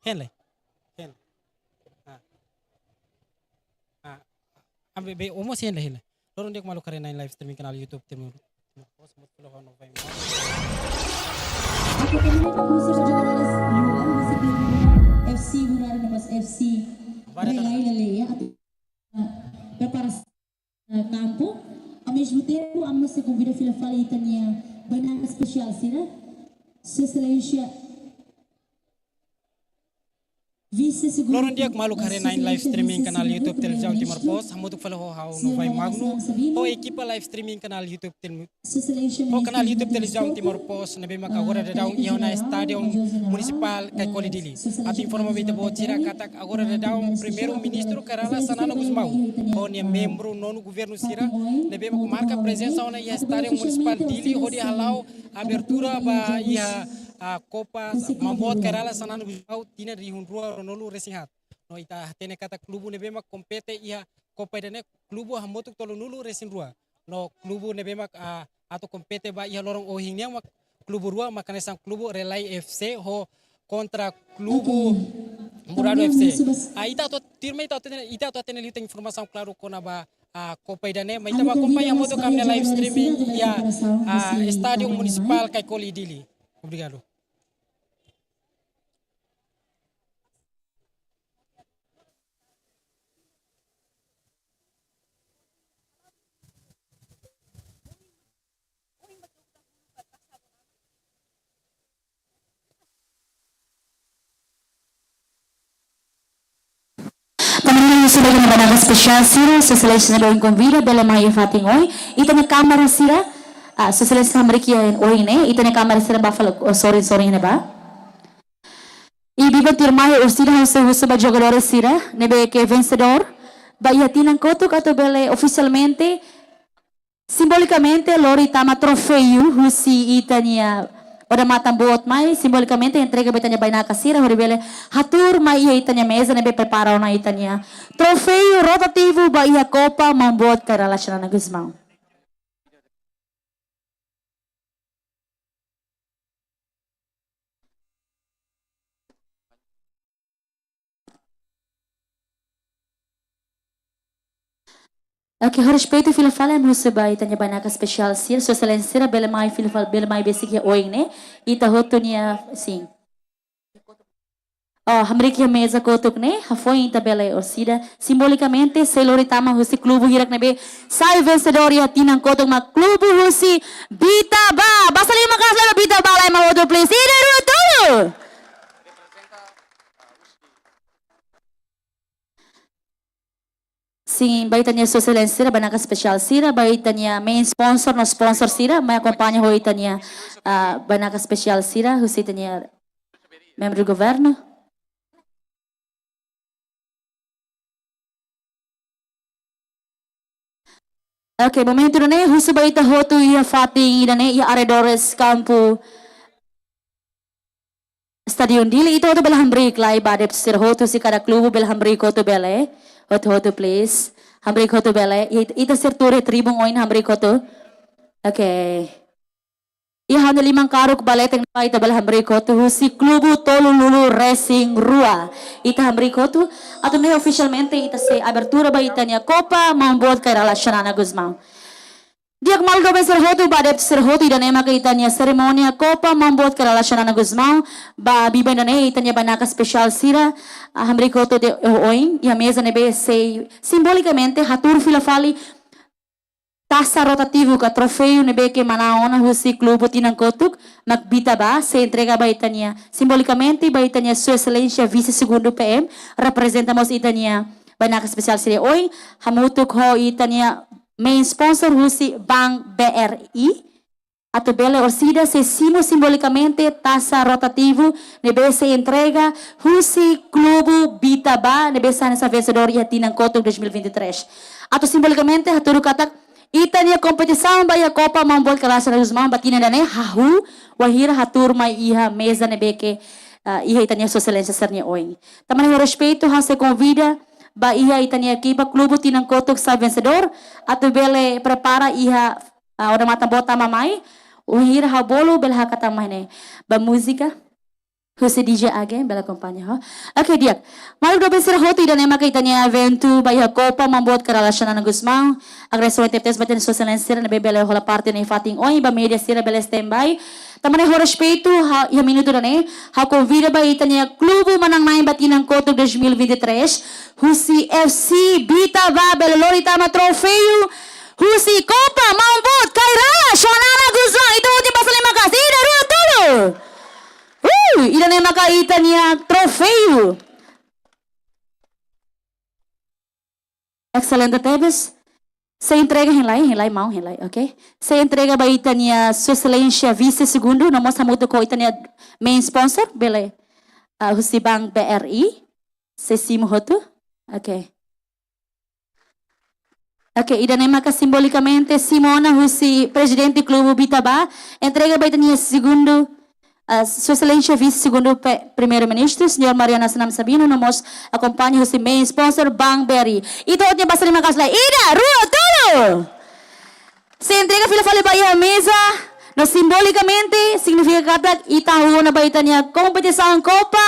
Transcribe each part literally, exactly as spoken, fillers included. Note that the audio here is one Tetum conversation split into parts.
Hein lai. Hein. Ah. Ah. Ambe be omo si hein lai, hein lai. Loron di'ak maluk haree-na'in live streaming kanál YouTube Timor. Timor Post, hamutuk fali ho Novembru. Oke, terima kasih, F C Hurari Nomos F C. Relai lalehan, preparasaun, eh, kampu. Ao mesmo tempo, ami sei konvida fila fali ita-nia bainaka espesiál sira, Sua Exelénsia Vise Segundu. Loron di'ak maluk haree-na'in live streaming kanál YouTube Televizaun Timor Post, hamutuk fali ho ha'u Novai Magno, ho ekipa live streaming kanál YouTube Tel-, ho kanál YouTube Televizaun Timor Post, ne'ebé mak agora daudaun iha ona Estádiu Munisipál Caicoli Dili. Atu informa ba ita-boot sira katak agora daudaun Primeiru-Ministru Kay Rala Xanana Gusmão ho nia membru nonu governu sira ne'ebé mak marka prezensa ona iha Estádiu Munisipál Dili hodi hala'o abertura ba iha, ah, Kopa Maun Boot Kay Rala Xanana Gusmão tinan rihun rua ruanulu-resin-haat. No ita hatene katak klubu ne'ebé mak kompete iha Kopa ida-ne'e klubu hamutuk tolunulu-resin-rua. No klubu ne'ebé mak, ah, atu kompete ba iha loron ohin nian mak klubu rua, mak hanesan klubu Relai F C ho kontra klubu Murado F C. Ah, ita atu tuirmai ita atu hatene, ita atu hatene liután informasaun klaru kona-ba, ah, Kopa ida-ne'e, maibé ita bá akompaña hamutuk ho ami-nia live streaming iha, ah, Estádiu Munisipál Caicoli Dili. Obrigadu. Tanba ne'e, husu ba ita-nia bainaka espesiál sira, Sua Exelénsia sira ohin konvida, bele mai iha fatin oin. Ita-nia kámara sira, ah, Sua Exelénsia hamriik iha oin ne'e, ita-nia kámara sira bá fali, oh, sorry, sorry, ne'ebá. I biban tuirmai orsida ha'u sei husu ba jogadór sira ne'ebé ke vensedór ba iha tinan kotuk atu bele ofisialmente, simbolikamente lori tama troféu husi ita-nia odamatan boot mai, simbolikamente entrega ba ita-nia bainaka sira hodi bele hatuur mai iha ita-nia meza ne'ebé prepara ona ita-nia troféu rotativu ba iha Kopa Maun Boot Kay Rala Xanana Gusmão. Oke, ho respeitu fila fali, ami husu ba ita-nia bainaka espesiál sira, Sua Exelénsia sira bele mai fila fali, bele mai besik iha oin ne'e, ita hotu nia, sin. Oh, hamriik iha meza kotuk ne'e, hafoin ita bele orsida. Simbolikamente, sei lori tama husi klubu hirak ne'ebé sai vensedór iha tinan kotuk mak klubu husi Bita Ba. Basa liman maka'as lai ba Bita Ba lai, ema hotu, please. Ida, rua, tolu. Sin, ba ita-nia Sua Exelénsia sira, bainaka espesiál sira, ba ita-nia main sponsor no sponsor sira, mai akompaña ho ita-nia, ah, bainaka espesiál sira, husi ita-nia membru governu. Oke, momentu ida-ne'e, husu ba ita hotu iha fatin ida-ne'e, iha arredores kampu Estádiu Dili, ita hotu bele hamriik lai ba adeptu sira hotu, husi kada klubu bele hamriik hotu bele. Hotu-hotu, please. Hamriik hotu bele. It-, ita sira tuur iha tribuna oin, hamriik hotu. Oke. Iha ha'u-nia liman karuk ba leten ne'ebá ita bele hamriik hotu husi klubu tolunulu-resin-rua. Ita hamriik hotu, atu nune'e ofisialmente ita sei abertura ba ita-nia Kopa Maun Boot Kay Rala Xanana Gusmão. Di'ak maluk doben sira hotu, ba adeptu sira hotu, ida-ne'e maka ita-nia serimónia Kopa Maun Boot Kay Rala Xanana Gusmão, ba biban ida-ne'e ita-nia bainaka espesiál sira, ah, hamriik hotu de'it ohin, iha meza ne'ebé sei simbolikamente hatuur fila fali tasa rotativu ka troféu ne'ebé ke manán ona husi klubu tinan kotuk mak Bita Ba, sei entrega ba ita-nia, simbolikamente ba ita-nia Sua Exelénsia Vise Segundu P M, reprezenta mós ita-nia bainaka espesiál sira ohin, hamutuk ho ita-nia main sponsor husi Bank B R I, atu bele orsida sei simu simbolikamente tasa rotativu ne'ebé sei entrega husi klubu Bita Ba ne'ebé sai hanesan vensedór iha tinan kotuk dois mil e vinte e três. Atu simbolikamente hatudu katak ita-nia kompetisaun ba iha Kopa Maun Boot Kay Rala Xanana Gusmão ba tinan ida-ne'e hahú wainhira hatuur mai iha meza ne'ebé ke, ah, iha ita-nia Sua Exelénsia sira-nia oin. Tanba ne'e ho respeitu ha'u sei konvida ba iha ita-nia ekipa klubu tinan kotuk sai vensedór atu bele prepara iha, ah, odamatan boot tama mai, wainhira ha'u bolu bele hakat tama mai ne'e. Ba múzika. Husi D J Age, bele akompaña ho. Oke, di'ak. Maluk doben sira hotu, ida-ne'e maka ita-nia eventu ba iha Copa Maun Boot Kay Rala Xanana Gusmão. Agradese tebes ba ita-nia sosial sira ne'ebé bele hola parte ne'e fatin oin, ba média sira bele standby. Tanba ne'e ho respeitu, ha, iha minutu ida-ne'e, ha'u konvida ba ita-nia klube manán-na'in ba tinan kotuk dois mil e vinte e três, husi F C Bitaba, bele lori tama troféu husi Copa Maun Boot Kay Rala Xanana Gusmão. Ita hotu basa liman maka'as. Ida, rua, tolu. Uh, ida-ne'e maka ita-nia troféu. Excelente tebes. Sei entrega hein lai, hein lai, maun, hein lai, oke? Sei entrega ba ita-nia Sua Exelénsia Vise Segundu, no mós hamutuk ho ita-nia main sponsor, bele, ah, husi Bank B R I. Sei simu hotu. Oke. Oke, ida-ne'e maka simbolikamente simu ona husi Prezidente Klube Bitaba, entrega ba ita-nia segundu, ah, Sua Exelénsia Vise Segundu Pe-, Primeiru-Ministru, Señór Mariano Assanami Sabino, no mós akompaña husi main sponsor Bank B R I. Ita hotu basa liman maka'as lai. Ida, rua, tolu. Sei entrega fila fali ba iha meza, no simbolikamente signifika katak ita hahú ona ba ita-nia kompetisaun Copa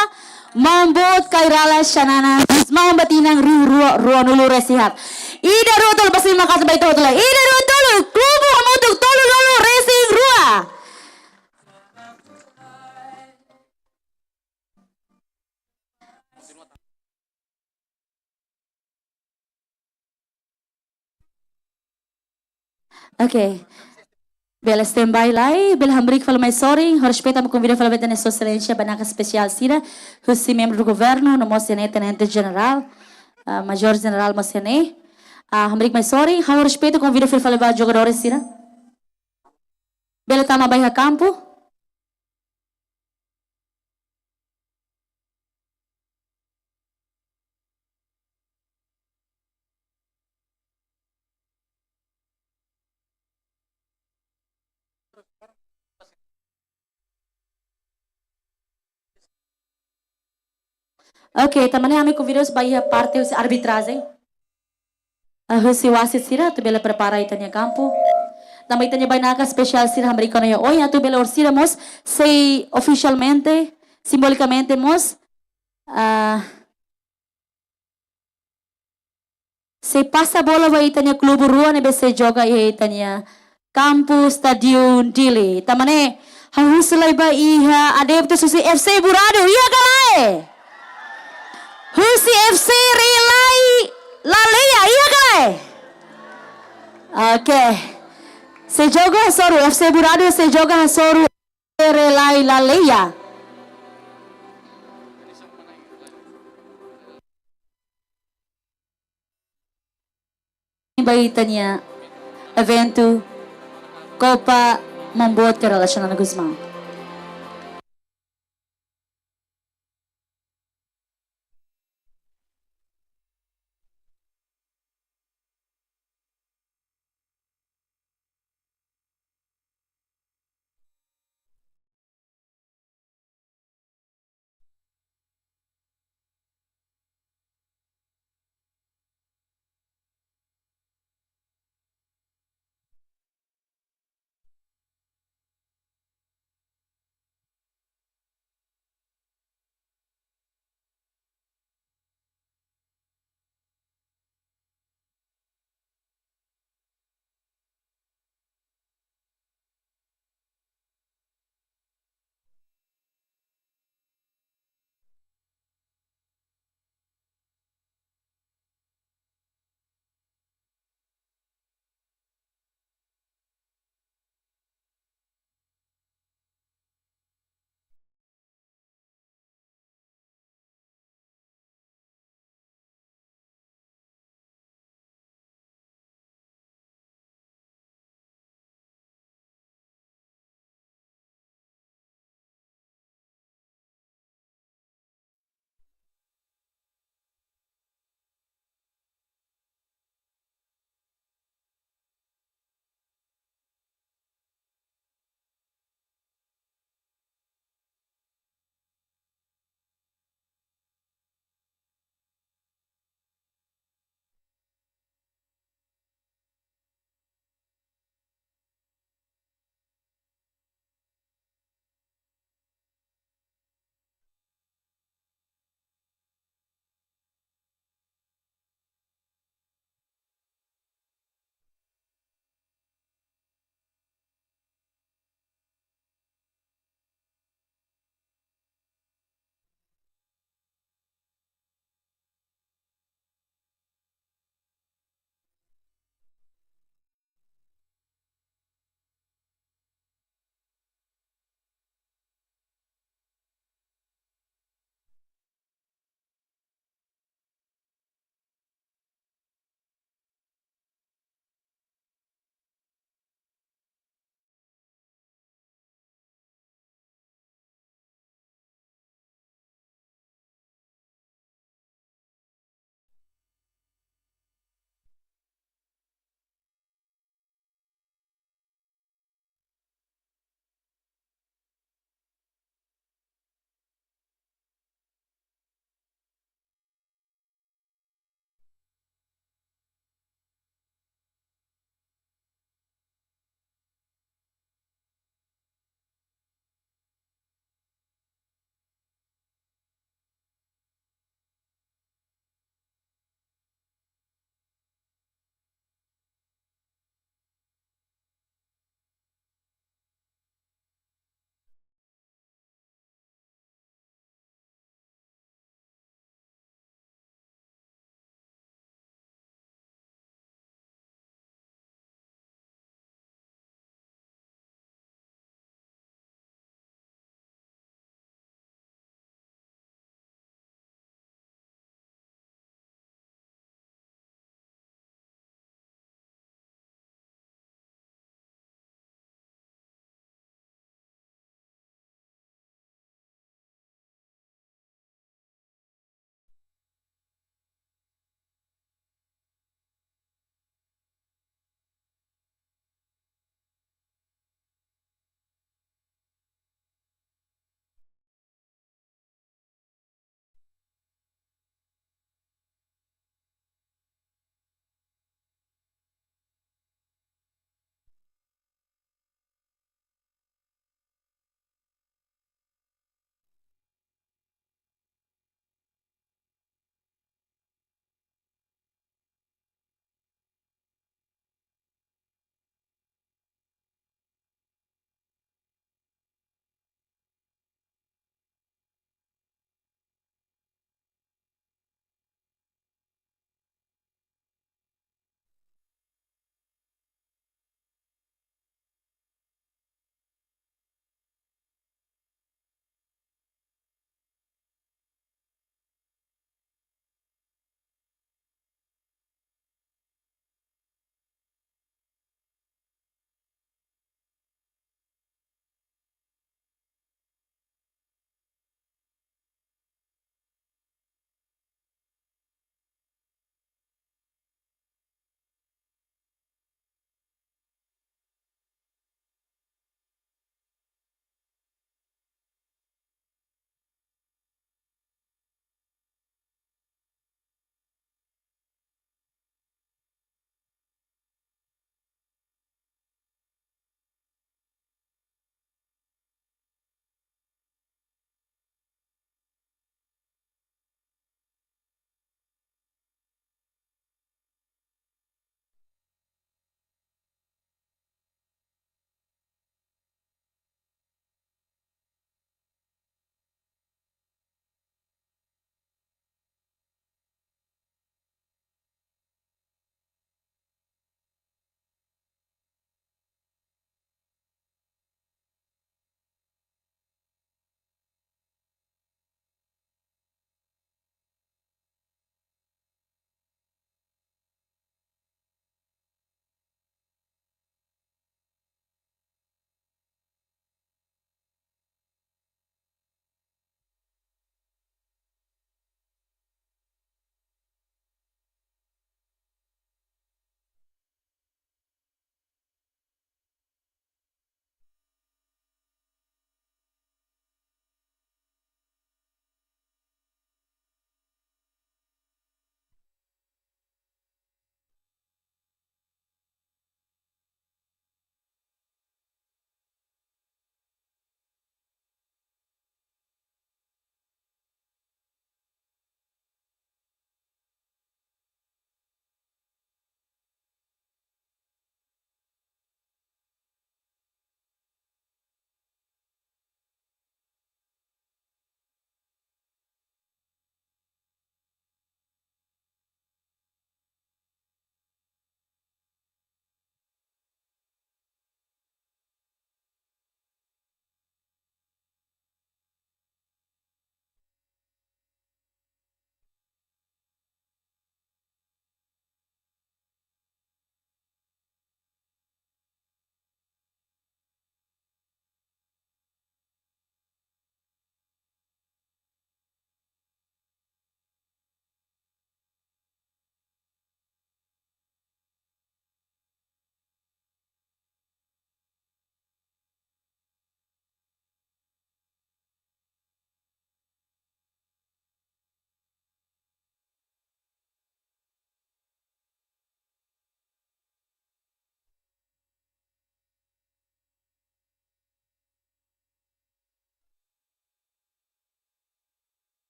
Maun Boot Kay Rala Xanana Gusmão ba tinan rihun rua ruanulu-resin-haat. Ida, rua, tolu, basa liman maka'as ba ita hotu lai. Ida, rua, tolu, klube hamutuk tolunulu-resin-rua. Oke. Bele standby lai, bele hamriik fali mai sorin, ho respeitu ami konvida fali ba ita-nia Sua Exelénsia bainaka espesiál sira, husi membru do governu, no mós iha ne'e Tenente Jenerál, ah, Major Jenerál mós iha ne'e. Ah, hamriik mai sorin, ho respeitu konvida fali fali ba jogadór sira. Bele tama ba iha kampu. Oke, tanba ne'e ami konvida ba iha parte husi arbitrajen. Ah, husi wasit sira atu bele prepara ita-nia kampu. Tanba ita-nia bainaka espesiál sira hamriik ona iha oin, atu bele orsida mós sei ofisialmente, simbolikamente mós, ah, sei pasa bola ba ita-nia klube rua ne'ebé sei joga iha ita-nia kampu Stadium Dili. Tanba ne'e, ha'u husu lai ba iha adeptus husi F C Burado, iha ka lae? Husi F C Relai Laleia, iha ka lae? Oke. Sei joga hasoru, F C Burado sei joga hasoru Relai Laleia. Ba ita-nia eventu Copa Maun Boot Kay Rala Xanana Gusmão.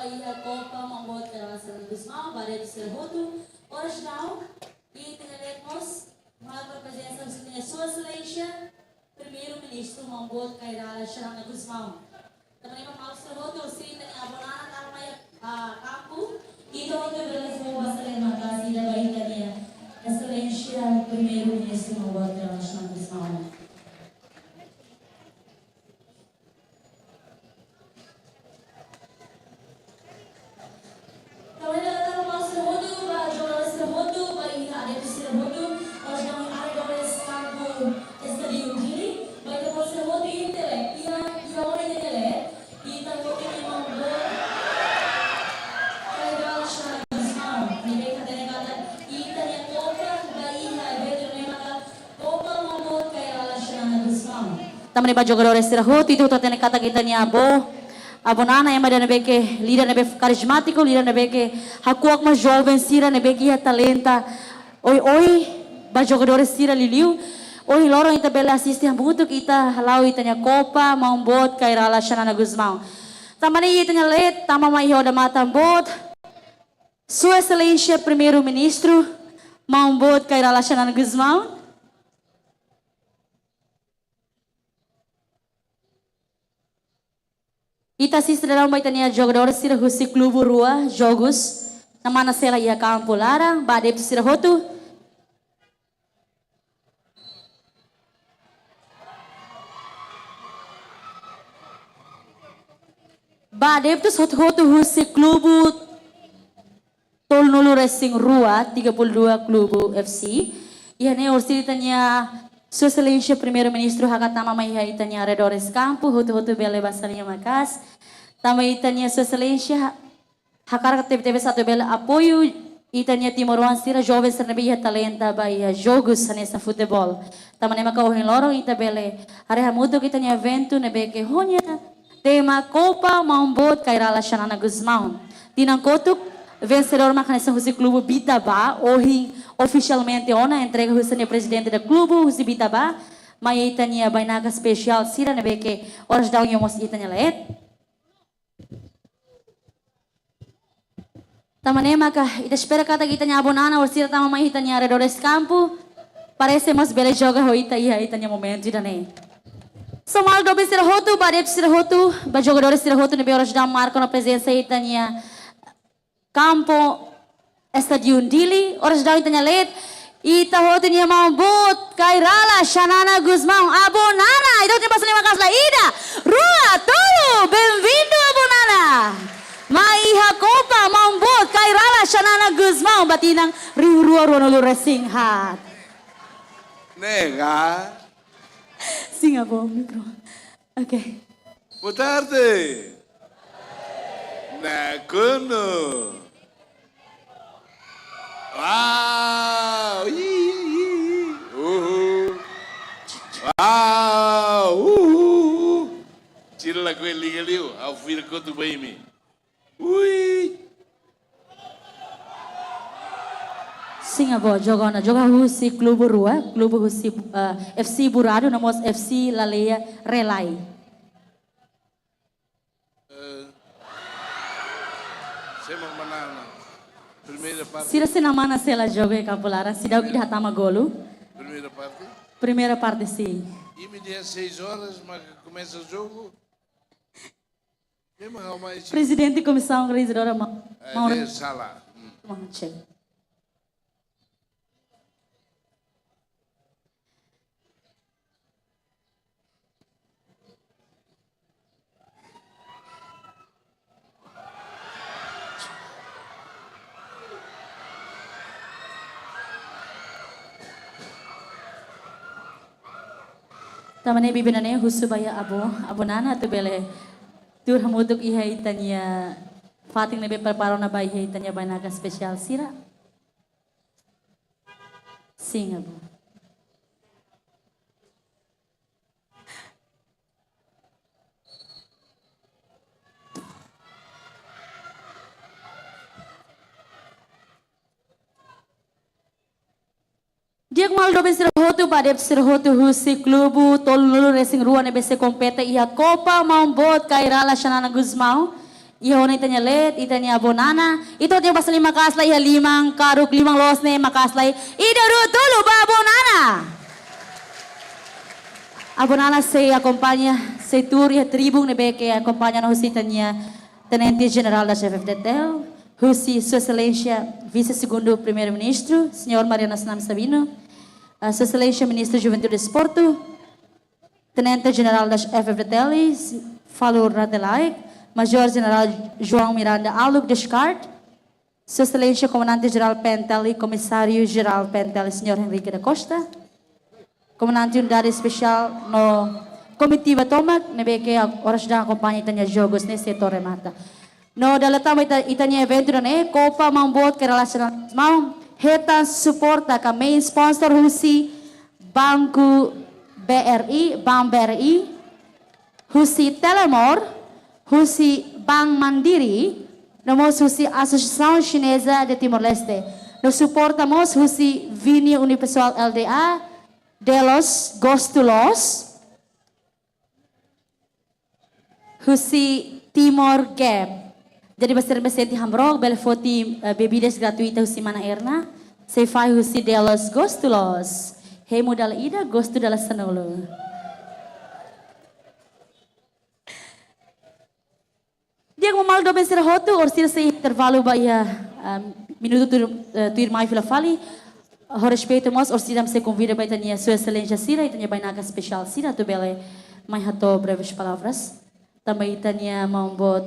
iha Kopa Maun Boot Kay Rala Xanana Gusmão, ba adeptu sira hotu, oras daudaun, i ita-nia leet mós, marka prezensa husi ita-nia Sua Exelénsia, Primeiru-Ministru Maun Boot Kay Rala Xanana Gusmão. Tanba ne'e mak maluk sira hotu, orsida ita-nia avó Nana tama mai, ah, kampu, ita hotu bele fó basa-lian maka'as ida ba ita-nia Exelénsia Primeiru-Ministru Maun Boot Kay Rala Xanana Gusmão. Tanba ne'e ita-boot sira hotu, ba jogadór sira hotu, ba iha adeptu sira hotu, oras daudaun arredores kampu Estádiu Dili, ba ita-boot sira hotu, ita-nia leet, iha, iha ona ita-nia leet, ita hotu nia Maun Boot Kay Rala Xanana Gusmão, ne'ebé hatene katak ita-nia Kopa, ba iha eventu ne'e maka Kopa Maun Boot Kay Rala Xanana Gusmão. Tanba ne'e ba jogadór sira hotu, ita hotu hatene katak ita-nia avó, avó Nana ema ida ne'ebé ke líder ne'ebé karizmátiku, líder ne'ebé ke hakuak mós joven sira ne'ebé ke iha talenta. Oioin, ba jogadór sira liuliu. Ohin loron ita bele asiste hamutuk, ita hala'o ita-nia Kopa Maun Boot Kay Rala Xanana Gusmão. Tanba ne'e ita-nia leet, tama mai iha odamatan boot. Sua Exelénsia Primeiru-Ministru, Maun Boot Kay Rala Xanana Gusmão. Ita asiste daudaun ba ita-nia jogadór sira husi klube rua, Jogos, ne'ebé sei la'o iha kampu laran, ba adeptu sira hotu. Ba adeptu sira hotu husi klube tolunulu-resin-rua, tiga puluh dua Klube F C. Iha ne'e orsida ita-nia Sua Exelénsia Primeiru-Ministru hakat tama mai iha ita-nia arredores kampu, hotu-hotu bele basa-lian maka'as. Tanba ita-nia Sua Exelénsia hakarak tebe-tebes atu bele apoiu ita-nia timoroan sira, joven sira ne'ebé iha talenta ba iha Jogos hanesan futeból. Tanba ne'e maka ohin loron ita bele haree hamutuk ita-nia eventu ne'ebé ke ho nia tema Kopa Maun Boot Kay Rala Xanana Gusmão. Tinan kotuk, vensedór mak hanesan husi klube Bita Ba, ohin ofisialmente ona entrega husi nia prezidente da klube husi Bita Ba, mai ita-nia bainaka espesiál sira ne'ebé ke oras daudaun iha mós ita-nia leet. Tanba ne'e maka ita espera katak ita-nia avó Nana orsida tama mai ita-nia arredores kampu, para sei mós bele joga ho ita iha ita-nia momentu ida-ne'e. So maluk doben sira hotu, ba adeptu sira hotu, ba jogadór sira hotu ne'ebé oras daudaun marka ona prezensa iha ita-nia kampu Estádiu Dili, oras daudaun ita-nia leet, ita hotu nia Maun Boot Kay Rala Xanana Gusmão, avó Nana, ita hotu nia basa-lian maka'as lai, ida, rua, tolu, benvindu avó Nana. Mai iha Kopa Maun Boot Kay Rala Xanana Gusmão, ba tinan rihun rua ruanulu-resin-haat. Nega. Sin, avó, mikro. Ok. Boa tarde. Nakonu. Uau! Ih, ih, ih, ih. Uhul. Uau! Uhul. Sira lakohi liga liu, ha'u fila kotuk ba imi. Ui! Sin, avó, joga ona, joga husi klube rua, klube husi, eh, F C Buradu, no mós F C Laleia Relai. Eh, sira mana, mana. Primeira parte. Sira sei mana sei la joga iha kampu laran, seidauk ida hatama golu. Primeira parte? Primeira parte, sin. Imi dehan seis horas, mas komesa jogu. Imi ha'u mai si. Prezidente Komisaun Organizadora ma-, eh, mau de sala. Hmm. Mau cek. Tanba ne'e bibi Nana husu ba iha avó, avó Nana atu bele tuur hamutuk iha ita-nia fatin ne'ebé prepara ona ba iha ita-nia bainaka espesiál sira. Sin, avó. Di'ak maluk doben sira hotu, ba adeptu sira hotu husi klube tolunulu-resin-rua ne'ebé sei kompete iha Kopa Maun Boot Kay Rala Xanana Gusmão. Iha ona ita-nia leet, ita-nia avó Nana, ita hotu basa liman maka'as lai iha liman karuk, liman loos ne'e maka'as lai. Ida, rua, tolu ba avó Nana. Avó Nana sei akompaña, sei tuur iha tribun ne'ebé ke akompaña ona husi ita-nia Tenente Jenerál das F F D T L, husi Sua Exelénsia Vise Segundu Primeiru-Ministru, Señór Mariano Asnam Sabino, ah, Sua Exelénsia Ministru Juventude e Desportu, Tenente Jenerál das F F D T L, Falur Rate Laek, Major Jenerál João Miranda Alug Descart, Sua Exelénsia Komandante Jerál P N T L, Komisáriu Jerál P N T L, Señór Henrique da Costa, Komandante Unidade Espesiál no komitiva tomak, ne'ebé ke oras daudaun akompaña ita-nia jogus ne'e sei to'o remata. No dala tanba ita, ita-nia eventu ida-ne'e, Copa Maun Boot Kairala Xanana Gusmão, hetan suporta ka main sponsor husi Banco B R I, Bank B R I, husi Telemor, husi Bank Mandiri, no mós husi Associação Chinesa de Timor-Leste. No suporta mós husi Vini Unipessoal L D A, Delos Gostu Loos, husi Timor Gap. Jadi, ba sira ne'ebé sente hamrook, bele foti, eh, bebidas gratuita husi Mana Erna, sei fahe husi Delos Gostu Loos. Hemu dala ida, gostu dala sanulu. Di'ak, maluk doben sira hotu, orsida sei intervalu ba iha, ah, minutu tuir, eh, tuirmai fila fali. Ho respeitu mós, orsida sei konvida ba ita-nia Sua Exelénsia sira, ita-nia bainaka espesiál sira, atu bele mai hato'o breves palavras. Tanba ita-nia maun boot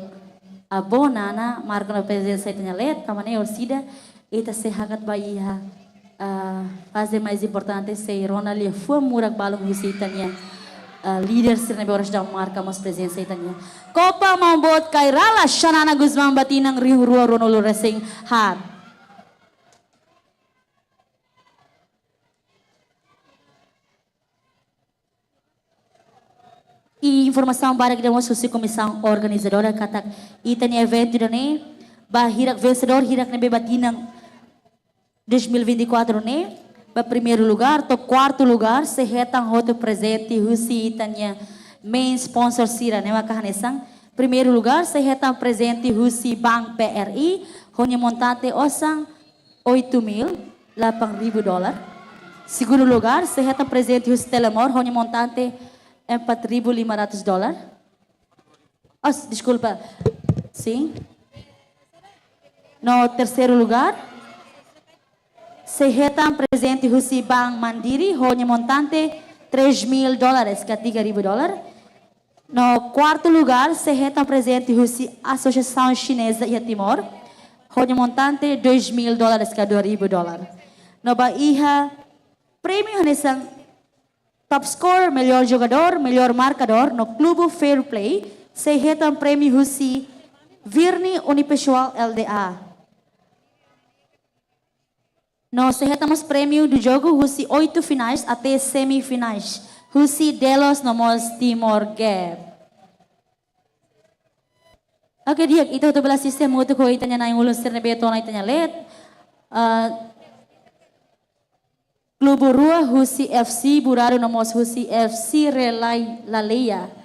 avó Nana marka ona prezensa ita-nia leet, tanba ne'e orsida ita sei hakat ba iha, ah, faze mais importante, sei rona liafuan murak balun husi ita-nia, ah, líder sira ne'ebé oras daudaun marka mós prezensa ita-nia Copa Maun Boot Kairala Xanana Gusmão ba tinan rihun rua ruanulu resin haat. I informasaun badak ida mós husi komisaun organizadora katak ita-nia eventu ida-ne'e ba hirak vensedór, hirak ne'ebé ba tinan dois mil e vinte e quatro ne'e, ba primeiru lugár to'o kuartu lugár sei hetan hotu prezente husi ita-nia main sponsor sira, ne'e maka hanesan: primeiru lugár sei hetan prezente husi Bank B R I, ho nia montante osan oito mil, delapan ribu dolar. Segundu lugár sei hetan prezente husi Telemor, ho nia montante empat ribu lima ratus dolar. Oh, deskulpa. Sin. No terseiru lugár sei hetan prezente husi Bank Mandiri, ho nia montante três mil dólares, ka tiga ribu dolar. No kuartu lugár sei hetan prezente husi Associação Chinesa iha Timor, ho nia montante dois mil dólares, ka dua ribu dolar. No ba iha prémiu hanesan top scorer, melhor jogador, melhor markadór, no klubu fair play, sei hetan prémiu husi Virni Unipessoal L D A. No sei hetan mós prémiu do jogu husi oitu finais até semifinais, husi Delos no mós Timor Gap. Oke, di'ak, ita hotu bele asiste hamutuk ho ita-nia na'in-ulun sira ne'ebé to'o ona ita-nia leet. Ah, klubu rua husi F C Burado no mós husi F C Relai Laleia.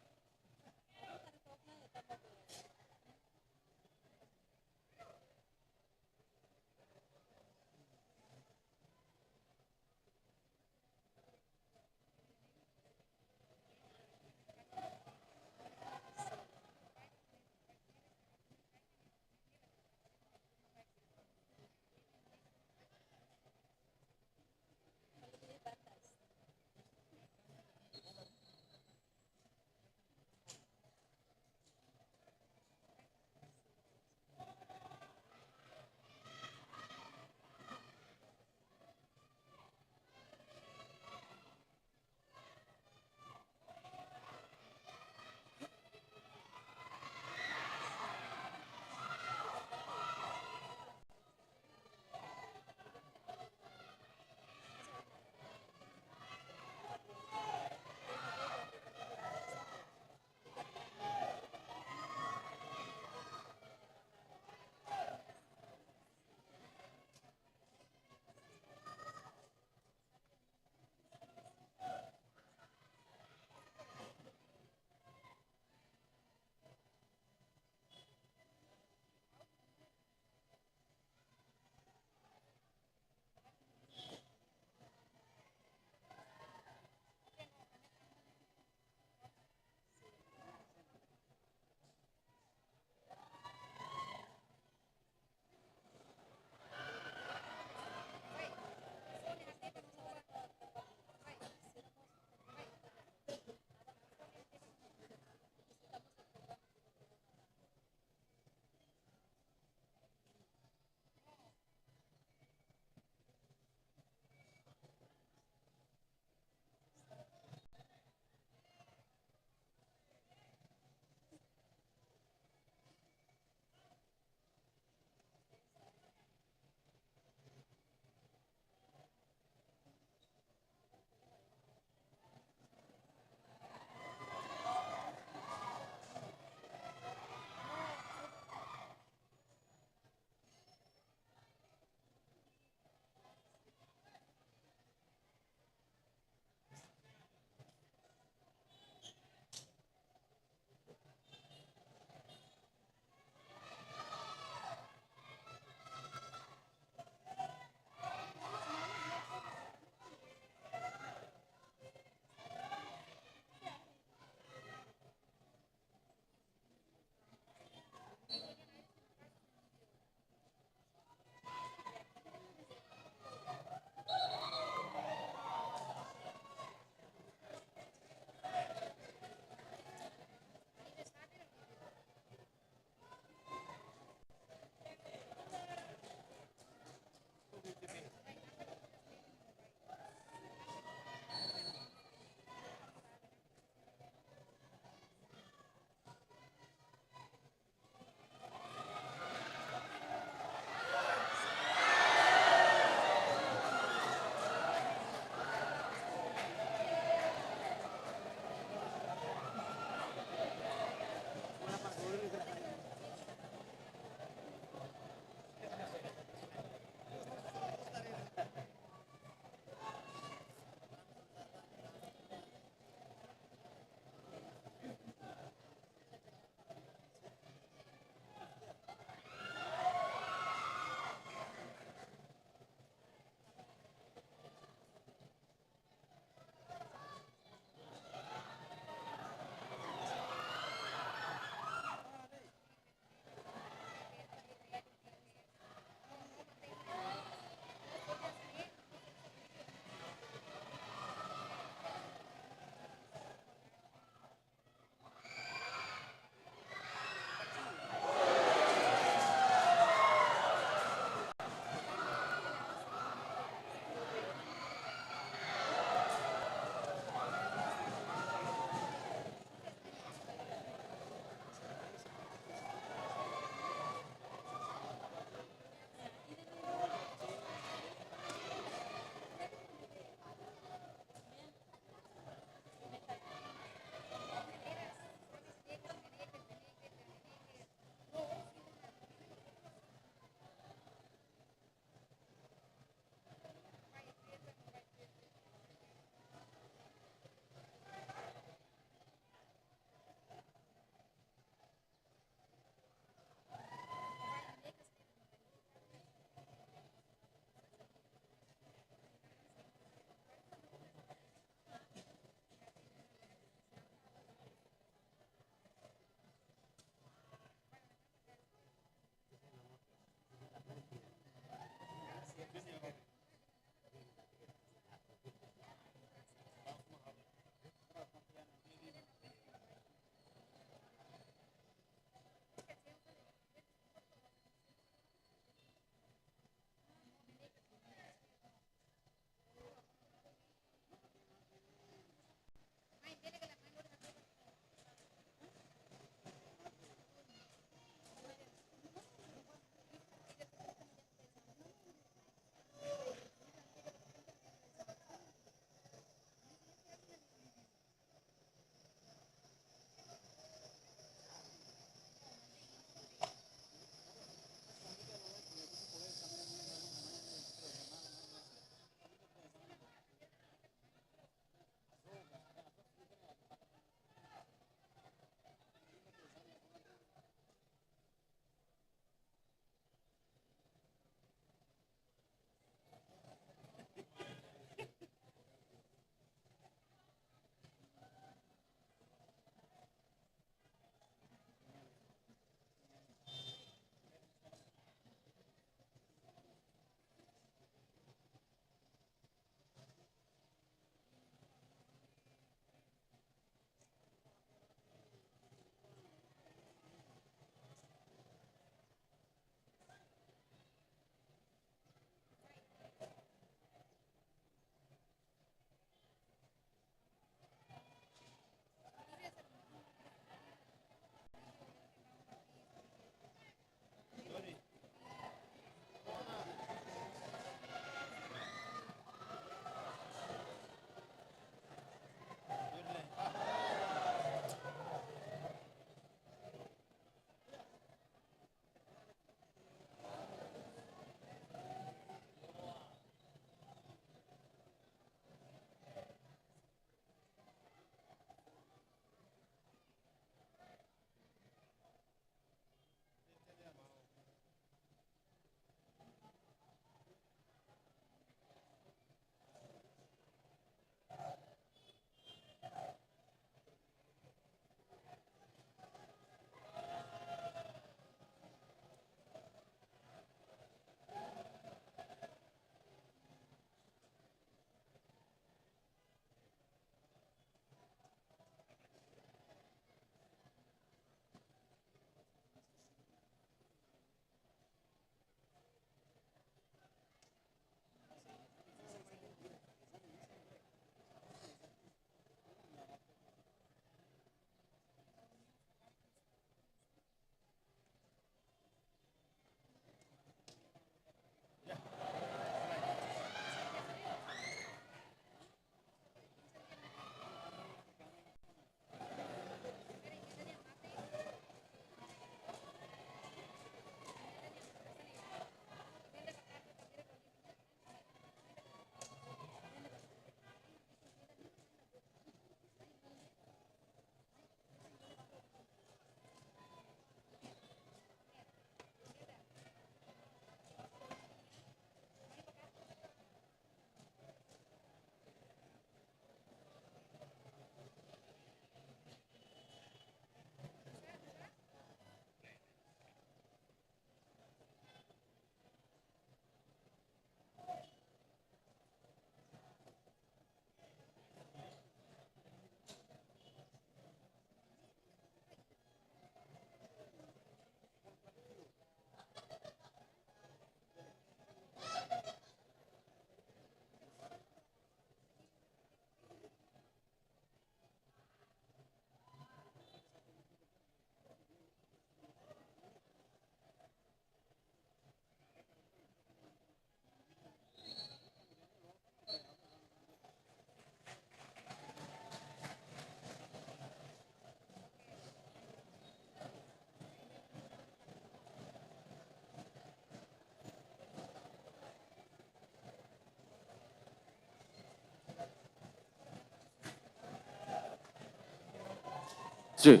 Sim.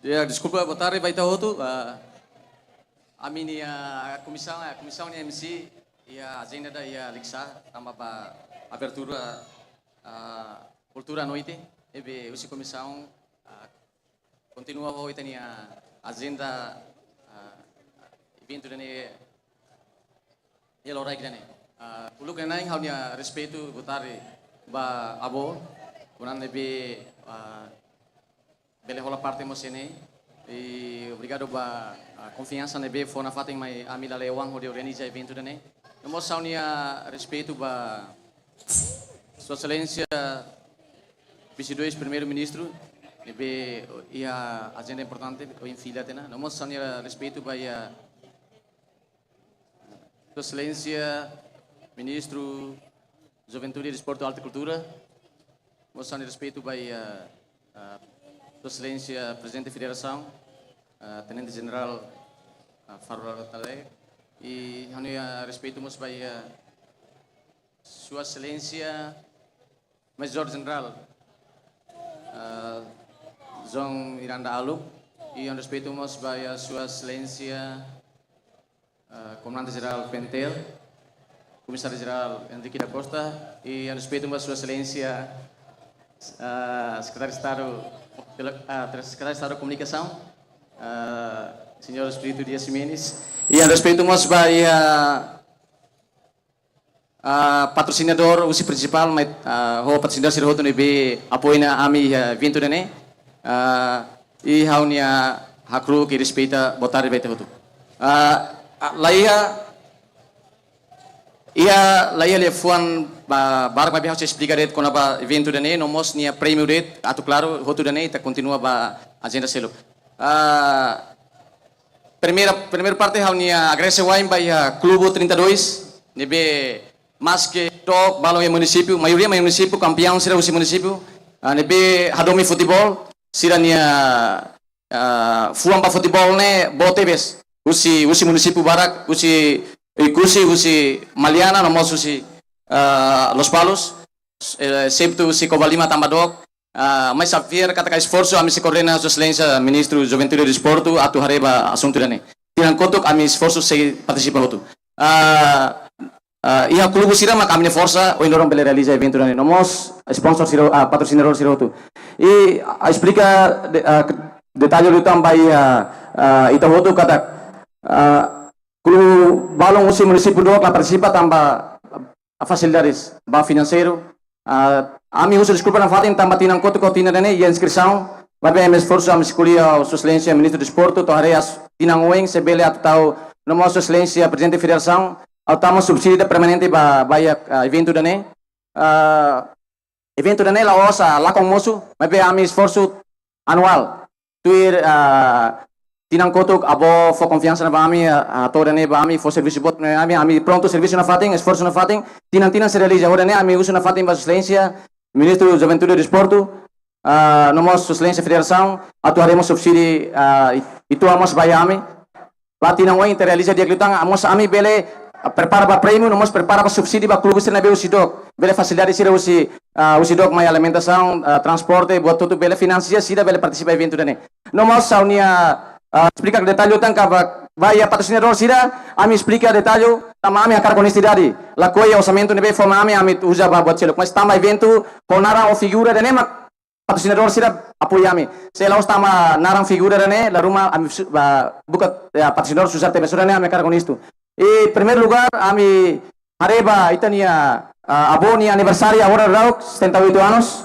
Ya, deskulpa, boa tarde ba ita hotu. Ah, ami-nia komisaun, ah, komisaun nia M C, iha ajenda ida iha Likisá, tanba ba abertura, ah, kultura noite, ne'ebé husi komisaun, ah, kontinua ho ita-nia ajenda, ah, eventu ida-ne'e iha loraik ida-ne'e. Ah, uluk nanain ha'u-nia respeitu, boa tarde ba avó, konan ne'ebé, ah, bele hola parte mós iha ne'e. I obrigadu ba, ah, konfiansa ne'ebé fó nafatin mai ami Lalehan hodi organiza eventu ida-ne'e. No mós ha'u-nia respeitu ba Sua Exelénsia Vise Dois Primeiru-Ministru, ne'ebé iha ajenda importante ohin fila tiha ona. No mós ha'u-nia respeitu ba iha Sua Exelénsia Ministru Juventude, Desportu, Arte, Kultura. Mós ha'u-nia respeitu ba iha, ah, Sua Exelénsia Prezidente Federasaun, ah, Tenente Jenerál, ah, Faro Tale. I ha'u-nia respeitu mós ba iha Sua Exelénsia Major Jenerál, ah, João Miranda Allup. I ha'u-nia respeitu mós ba iha Sua Exelénsia, ah, Komandante Jerál P N T L, Komisáriu Jerál Henrique da Costa, i ha'u-nia respeitu ba Sua Exelénsia, ah, Sekretáriu Estadu, ah, Sekretáriu Estadu Komunikasaun, ah, Señór Espírito Dias Ximenes, i ha'u-nia respeitu mós ba iha, ah, patrosinadór husi prinsipál, mai, ah, ho patrosinadór sira hotu ne'ebé apoia ona ami iha eventu ida-ne'e. Ah, i ha'u-nia hakru'uk i respeita, boa tarde ba ita hotu. Ah, ah, la iha, iha, la iha liafuan ba, barak ba ha'u sei esplika de'it kona-ba eventu ida-ne'e, no mós nia prémiu de'it, atu klaru, hotu ida-ne'e, ita kontinua ba ajenda seluk. Ah, primeira, primeira parte ha'u-nia agradese wa'in ba iha Klube trinta e dois, ne'ebé maske dook balun iha munisípiu, maioria mai munisípiu, kampiaun sira husi munisípiu, ah, ne'ebé hadomi futeból, sira-nia, ah, fuan ba futeból ne'e boot tebes. Husi, husi munisípiu barak, husi Oekusi, husi Maliana, no mós husi, ah, Lospalos, eh, exetu husi Covalima tanba dook, ah, mas ha'u fiar katak esforsu ami sei koordena Sua Exelénsia Ministru Juventude i Desportu atu haree ba asuntu ida-ne'e. Tinan kotuk ami esforsu sei partisipa hotu. Ah, ah, iha klube sira mak ami-nia forsa, ohin loron bele realiza eventu ida-ne'e. No mós sponsor sira, ah, patrosinadór sira hotu. I, ah, esplika de-, ah, ke-, detalle liután ba iha, ah, ita hotu katak, ah, klube balun husi munisípiu dook la partisipa tanba fasilidades ba finanseiru. Ah, ami husu deskulpa nafatin tanba tinan kotuk ho tinan ida-ne'e iha inskrisaun. Maibé ami esforsu, ami sei ko'alia ho Sua Exelénsia Ministru Desportu, atu haree tinan oin se bele atu tau, no mós Sua Exelénsia Prezidente Federasaun, atu tau mós subsídiu permanente ba, ba iha, ah, eventu ida-ne'e. Ah, eventu ida-ne'e la'ós, ah, lakon mosu, maibé ami esforsu anuál. Tuir, ah, tinan kotuk avó fó konfiansa ona ba ami, ah, ah, to'o ida-ne'e ba ami, fó servisu boot ona ba ami, ami prontu servisu nafatin, esforsu nafatin, tinan-tinan sei realiza. Ohin ne'e ami husu nafatin ba Sua Exelénsia Ministru Juventude i Desportu, ah, no mós Sua Exelénsia Federasaun, atu haree mós subsídiu, ah, i-, uitoan mós ba iha ami. Ba tinan oin ita realiza di'ak liután, ah, mós ami bele, ah, prepara ba prémiu, no mós prepara ba subsídiu ba klube sira ne'ebé husi dook. Bele fasilidade sira husi, ah, husi dook mai alimentasaun, ah, transporte, buat hotu bele finansia, sira bele partisipa eventu ida-ne'e. No mós ha'u-nia, ah, esplika detalle liután katak ba, ba iha patrosinadór sira, ami esplika detalle, tanba ami hakarak onestidade. Lakohi orsamentu ne'ebé fó mai ami, ami uza ba buat seluk. Mas tanba eventu, ho naran ho figura ida-ne'e mak patrosinadór sira apoia ami. Se la'ós tanba naran figura ida-ne'e, la ruma ami su-, ba, buka, ya, patrosinadór susar tebes, ida-ne'e ami hakarak onestu. I primeiru lugar, ami haree ba ita-nia, ah, avó nia aniversáriu agora daudaun, setenta e oito anos.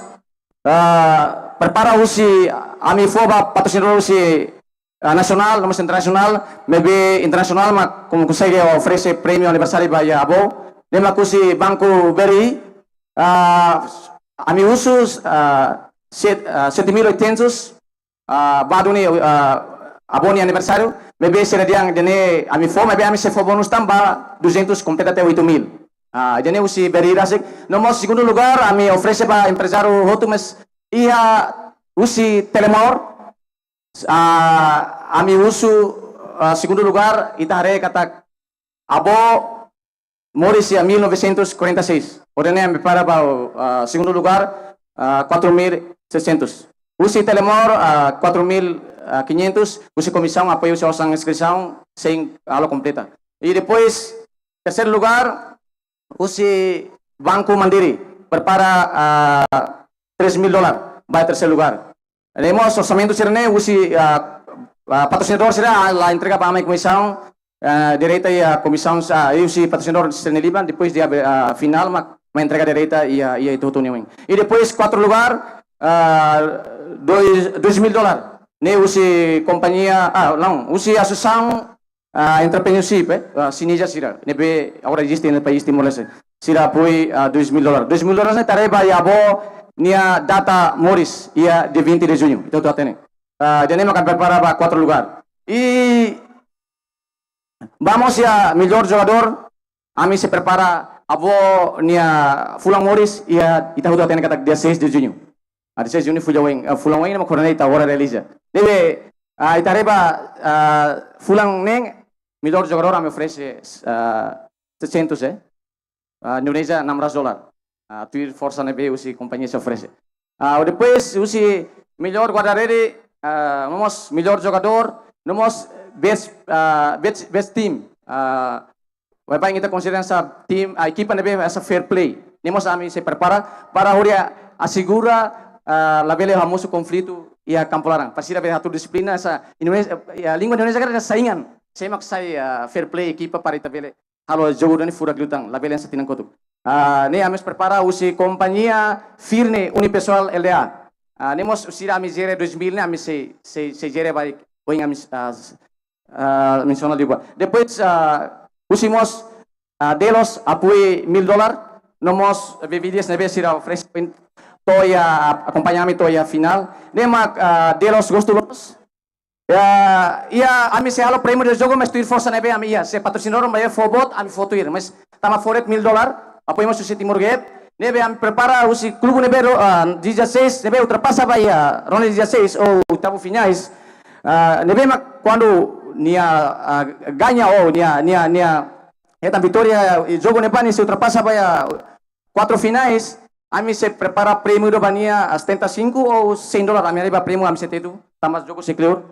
Ah, prepara husi, ami fó ba patrosinadór husi, ah, nasionál, no mós internasionál, maibé internasionál mak konsege oferese prémiu aniversáriu ba iha avó. Ne'e mak husi Banco B R I, ah, ami husu, ah, set-, ah, sete mil oitocentos, ah, ba duni, ah, avó nia aniversáriu, maibé sira dehan ida-ne'e ami fó, maibé ami sei fó bónus tanba duzentos kompleta até oito mil. Ah, ida-ne'e husi B R I rasik. No mós segundu lugar, ami oferese ba emprezáriu hotu mós iha husi Telemor. Ah, ami husu, ah, segundu lugar, ita haree katak avó moris iha mil novecentos e quarenta e seis. Hodi ne'e ami prepara ba, ah, segundu lugar, ah, quatro mil e seiscentos. Husi Telemor, ah, quatro mil e quinhentos, husi komisaun apoiu husi osan inskrisaun, sein halo kompleta. I depois, terseiru lugar, husi Banco Mandiri, prepara, ah, três mil dólar, ba terseiru lugar. Ne'e mós orsamentu sira-ne'e, husi, ah, ah, patrosinadór sira, ah, la entrega ba ami komisaun, ah, direta iha komisaun, ah, husi patrosinadór sira-nia liban, depois dia, ah, finál, mak, mak entrega direta iha, iha ita hotu nia oin. I depois, kuartu lugar, ah, dois, dois mil dólar. Ne'e husi kompañia, ah, não, husi asosiasaun, ah, entrepreneurship, eh, ah, Sinergia sira. Ne'ebé agora eziste iha país Timor-Leste. Sira apoiu, ah, dois mil dólar. Dois mil dólar ne'e ita haree ba iha avó nia data moris, iha dia vinte de junho. Ita hotu hatene. Ah, ida-ne'e maka prepara ba kuartu lugar. I vamos iha melhor jogador, ami sei prepara avó nia fulan moris, iha ita hotu hatene katak dia seis de junho. Ah, dia seis de junho fulan oin, ah, fulan oin mak agora ne'e ita agora realiza. Ne'ebé, ah, ita haree ba, ah, fulan ne'e melhor jogador ami oferese, ah, seiscentos, eh. Ah, Indonézia enam ratus dólar. Ah, tuir forsa ne'ebé husi kompañia sei oferese. Ah, depois husi melhor guarda-rede, ah, no mós melhor jogador, no mós best, ah, best, best team. Ah, baibain ita konsidera hanesan tim, ah, ekipa ne'ebé hanesan fair play. Ne'e mós ami sei prepara para hodi asegura, ah, labele hamosu konflitu iha kampu laran. Para sira bele hatudu dixiplina hanesan Indonézia, ah, língua Indonézia karik saingan. Sé mak sai, ah, fair play ekipa para ita bele halo jogu ida-ne'e furak liután, labele hanesan tinan kotuk. Ah, ne'e ami mós prepara husi kompañia Firne Unipessoal L D A. Ah, ne'e mós sira ami jere dois mil ne'e ami sei, sei, sei jere ba oin ami, ah, ah, mensiona liu ba. Depois, ah, husi mós, ah, Delos apoiu mil dólar, no mós bebidas ne'ebé sira oferese to'o iha, akompaña ami to'o iha finál. Ne'e mak, ah, Delos gostu loos. Ya, iha ami sei halo prémiu de jogu, mas tuir forsa ne'ebé ami iha. Se patrosinadór bainhira fó boot, ami fó tuir. Mas tanba fó de'it mil dólar, apoiu mós husi Timor Gap. Ne'ebé ami prepara husi klube ne'ebé ro-, ah, dezasseis, ne'ebé ultrapasa ba iha ronda dezasseis ou oitavu finais. Ah, ne'ebé mak kuandu nia, ah, gaña ou nia, nia, nia hetan vitória, i jogu ne'ebá nia sei ultrapasa ba iha kuartu finais, ami sei prepara prémiu ida ba nia, ah, setenta e cinco ou cem dólar, ami haree ba prémiu ami sei tetu, tanba jogu sei kleur.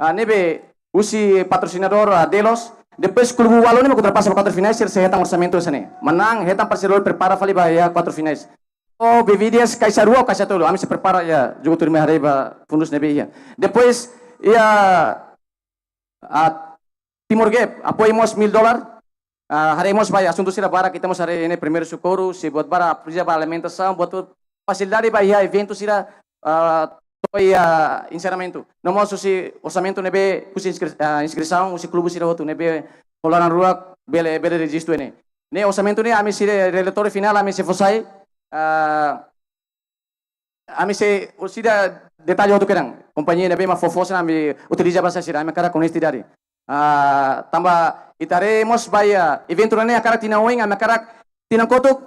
Ah, ne'ebé husi patrosinadór, ah, Delos, depois klube ualu ne'e mak ultrapasa ba kuartu finais, sira sei hetan orsamentu hanesan ne'e. Manán, hetan parseiru prepara fali ba iha kuartu finais. Ou bebidas kaixa rua ou kaixa tolu, ami sei prepara iha jogu tuirmai haree ba fundus ne'ebé iha. Depois, iha, ah, Timor Gap, apoiu mós mil dólar, ah, haree mós ba iha asuntu sira barak, ita mós haree ne'e primeiru sokorru, sei buat barak, presiza ba alimentasaun, buat fasilidade ba iha eventu sira, ah, to'o iha enserramentu. No mós husi orsamentu ne'ebé, husi inskri-, ah, inskrisaun, husi klube sira hotu ne'ebé ho laran-ruak bele, bele rejistu ne'e. Ne'e orsamentu ne'e ami sei relatóriu finál, ami sei fó sai, ah, ami sei, husi ida detalle hotu kedan. Kompañia ne'ebé mak fó fó sai ne'e ami utiliza ba saida sira, ami hakarak honestidade. Ah, tanba ita haree mós ba iha eventu ne'e hakarak tinan oin, ami hakarak tinan kotuk,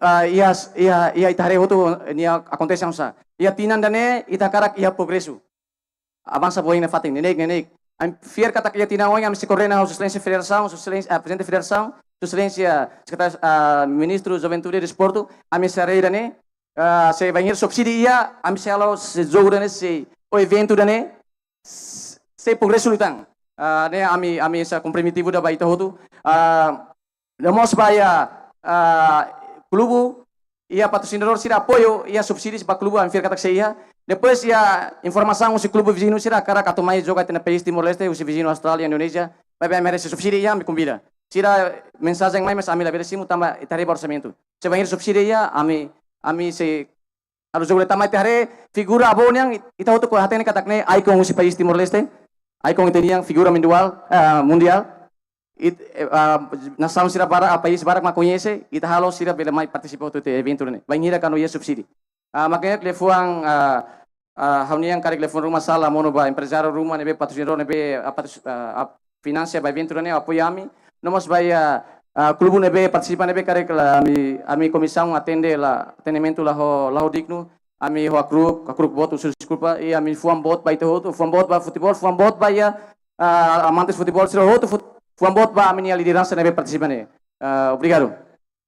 ah, iha, iha, iha ita haree hotu nia akontese oinsá. Iha tinan ida-ne'e ita hakarak iha progresu. Avansa ba oin nafatin, neineik, neineik. Ami fiar katak iha tinan oin ami sei koordena ho Sua Exelénsia Federasaun, Sua Exelénsia, ah, Prezidente Federasaun, Sua Exelénsia Sekretáriu, ah, Ministru Juventude i Desportu, ami sei haree ida-ne'e, ah, se bainhira subsídiu iha, ami sei halo se jogu ida-ne'e, se, ou eventu ida-ne'e, se, sei progresu liután. Ah, ne'e ami, ami hanesan komprometivu ida ba ita hotu. Ah, no mós ba iha, ah, klube, iha patrosinadór sira apoiu, iha subsídiu ba klube, ami fiar katak sei iha. Depois iha informasaun husi klube viziñu sira hakarak atu mai joga iha país Timor-Leste, husi viziñu Austrália, Indonézia, maibé ami haree se subsídiu iha, ami konvida. Sira mensajen mai, mas ami labele simu tanba ita haree ba orsamentu. Se bainhira subsídiu iha, ami, ami sei halo jogu ida tanba ita haree figura avó nian, ita hotu hatene katak ne'e ikon husi país Timor-Leste, ikon ita-nian figura mundiál, eh, mundiál. It-, eh, ah, nasaun sira barak, ah, país barak mak koñese, ita halo sira bele mai partisipa hotu iha eventu ne'e. Bainhira kuandu iha subsídiu. Ah, makanya liafuan, ah, ah, ha'u-nian karik liafuan ruma sala monu ba emprezáriu ruma ne'ebé patrosinadór ne'ebé, ah, patros-, ah, ah, finansia ba eventu ne'e apoiu ami. No mós ba iha, ah, klube ne'ebé partisipa ne'ebé karik la ami, ami komisaun atende la, atendimentu la ho, la ho dignu. Ami ho hakru'uk, hakru'uk boot, husu deskulpa, i ami fuan boot ba ita hotu, fuan boot ba futeból, fuan boot ba iha, ah, amantes futeból sira hotu, fut-, fuan boot ba ami-nia lideransa ne'ebé partisipa ne'e. Ah, obrigadu.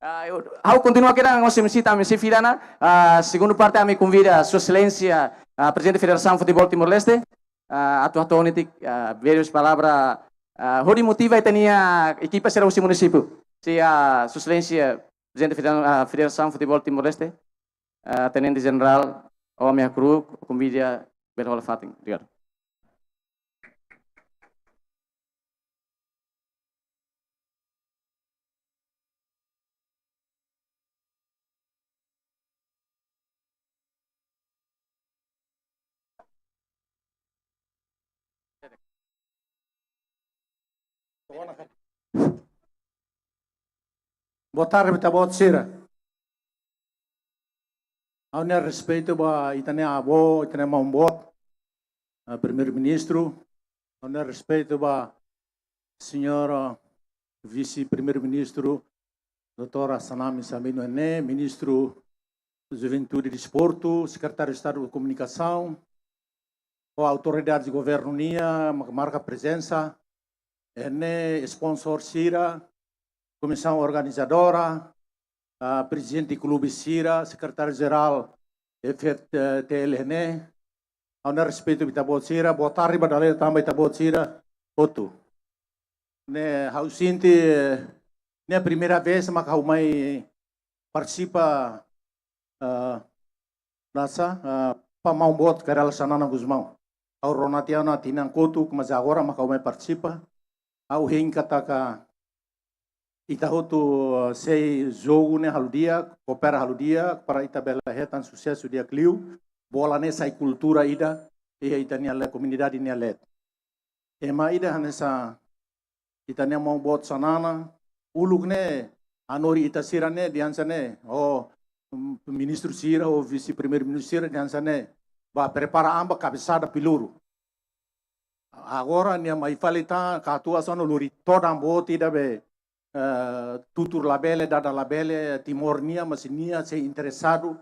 Ah, ha'u, ha'u kontinua kedan, ami sei, ami sei fila ona. Ah, segundu parte, ami konvida Sua Exelénsia, ah, Prezidente Federasaun Futeból Timor-Leste, ah, atu hato'o netik, ah, breves palavra, ah, hodi motiva ita-nia ekipa sira husi munisípiu. Se, ah, Sua Exelénsia Prezidente Federa-, ah, Federasaun Futeból Timor-Leste, ah, Tenente Jenerál, ami hakru'uk, konvida bele hola fatin. Obrigadu. Boa tarde, ita-boot sira. Ha'u-nia respeitu ba ita-nia avó, ita-nia maun-boot, ah, Primeiru-Ministru. Ha'u-nia respeitu ba Señora Vise-Primeiru-Ministru, Doutora Xanana Sabino Ene, Ministru Juventude e Desportu, Sekretáriu Estadu Komunikasaun, ho autoridade governu nian, mak marka prezensa, ene sponsor sira, komisaun organizadora, ah, prezidente klube sira, sekretáriu jerál F T L N, ha'u-nia respeitu ba ita-boot sira, boa tarde ba dala ida tan ba ita-boot sira hotu. Ne'e ha'u sente, ne'e primeira vez mak ha'u mai partisipa, ah, nasa, ah, ba maun-boot Kay Rala Xanana Gusmão. Ha'u rona tiha ona tinan kotuk, mas agora mak ha'u mai partisipa. Ha'u hein katak ita hotu, ah, sei jogu ne'e halo di'ak, koopera halo di'ak, para ita bele hetan susesu di'ak liu. Bola ne'e sai kultura ida iha ita-nia leet, komunidade nia leet. Ema ida hanesan ita-nia maun-boot Xanana, uluk ne'e, hanorin ita sira ne'e, dehan hanesan ne'e, ho, mm, ministru sira, ho vise-primeiru-ministru sira, dehan hanesan ne'e, ba prepara an ba kabesada peludu. Agora, nia mai fali tan, katuas ona lori todan boot ida be, eh, tutur labele, dada labele, Timor nian, mas nia sei interesadu,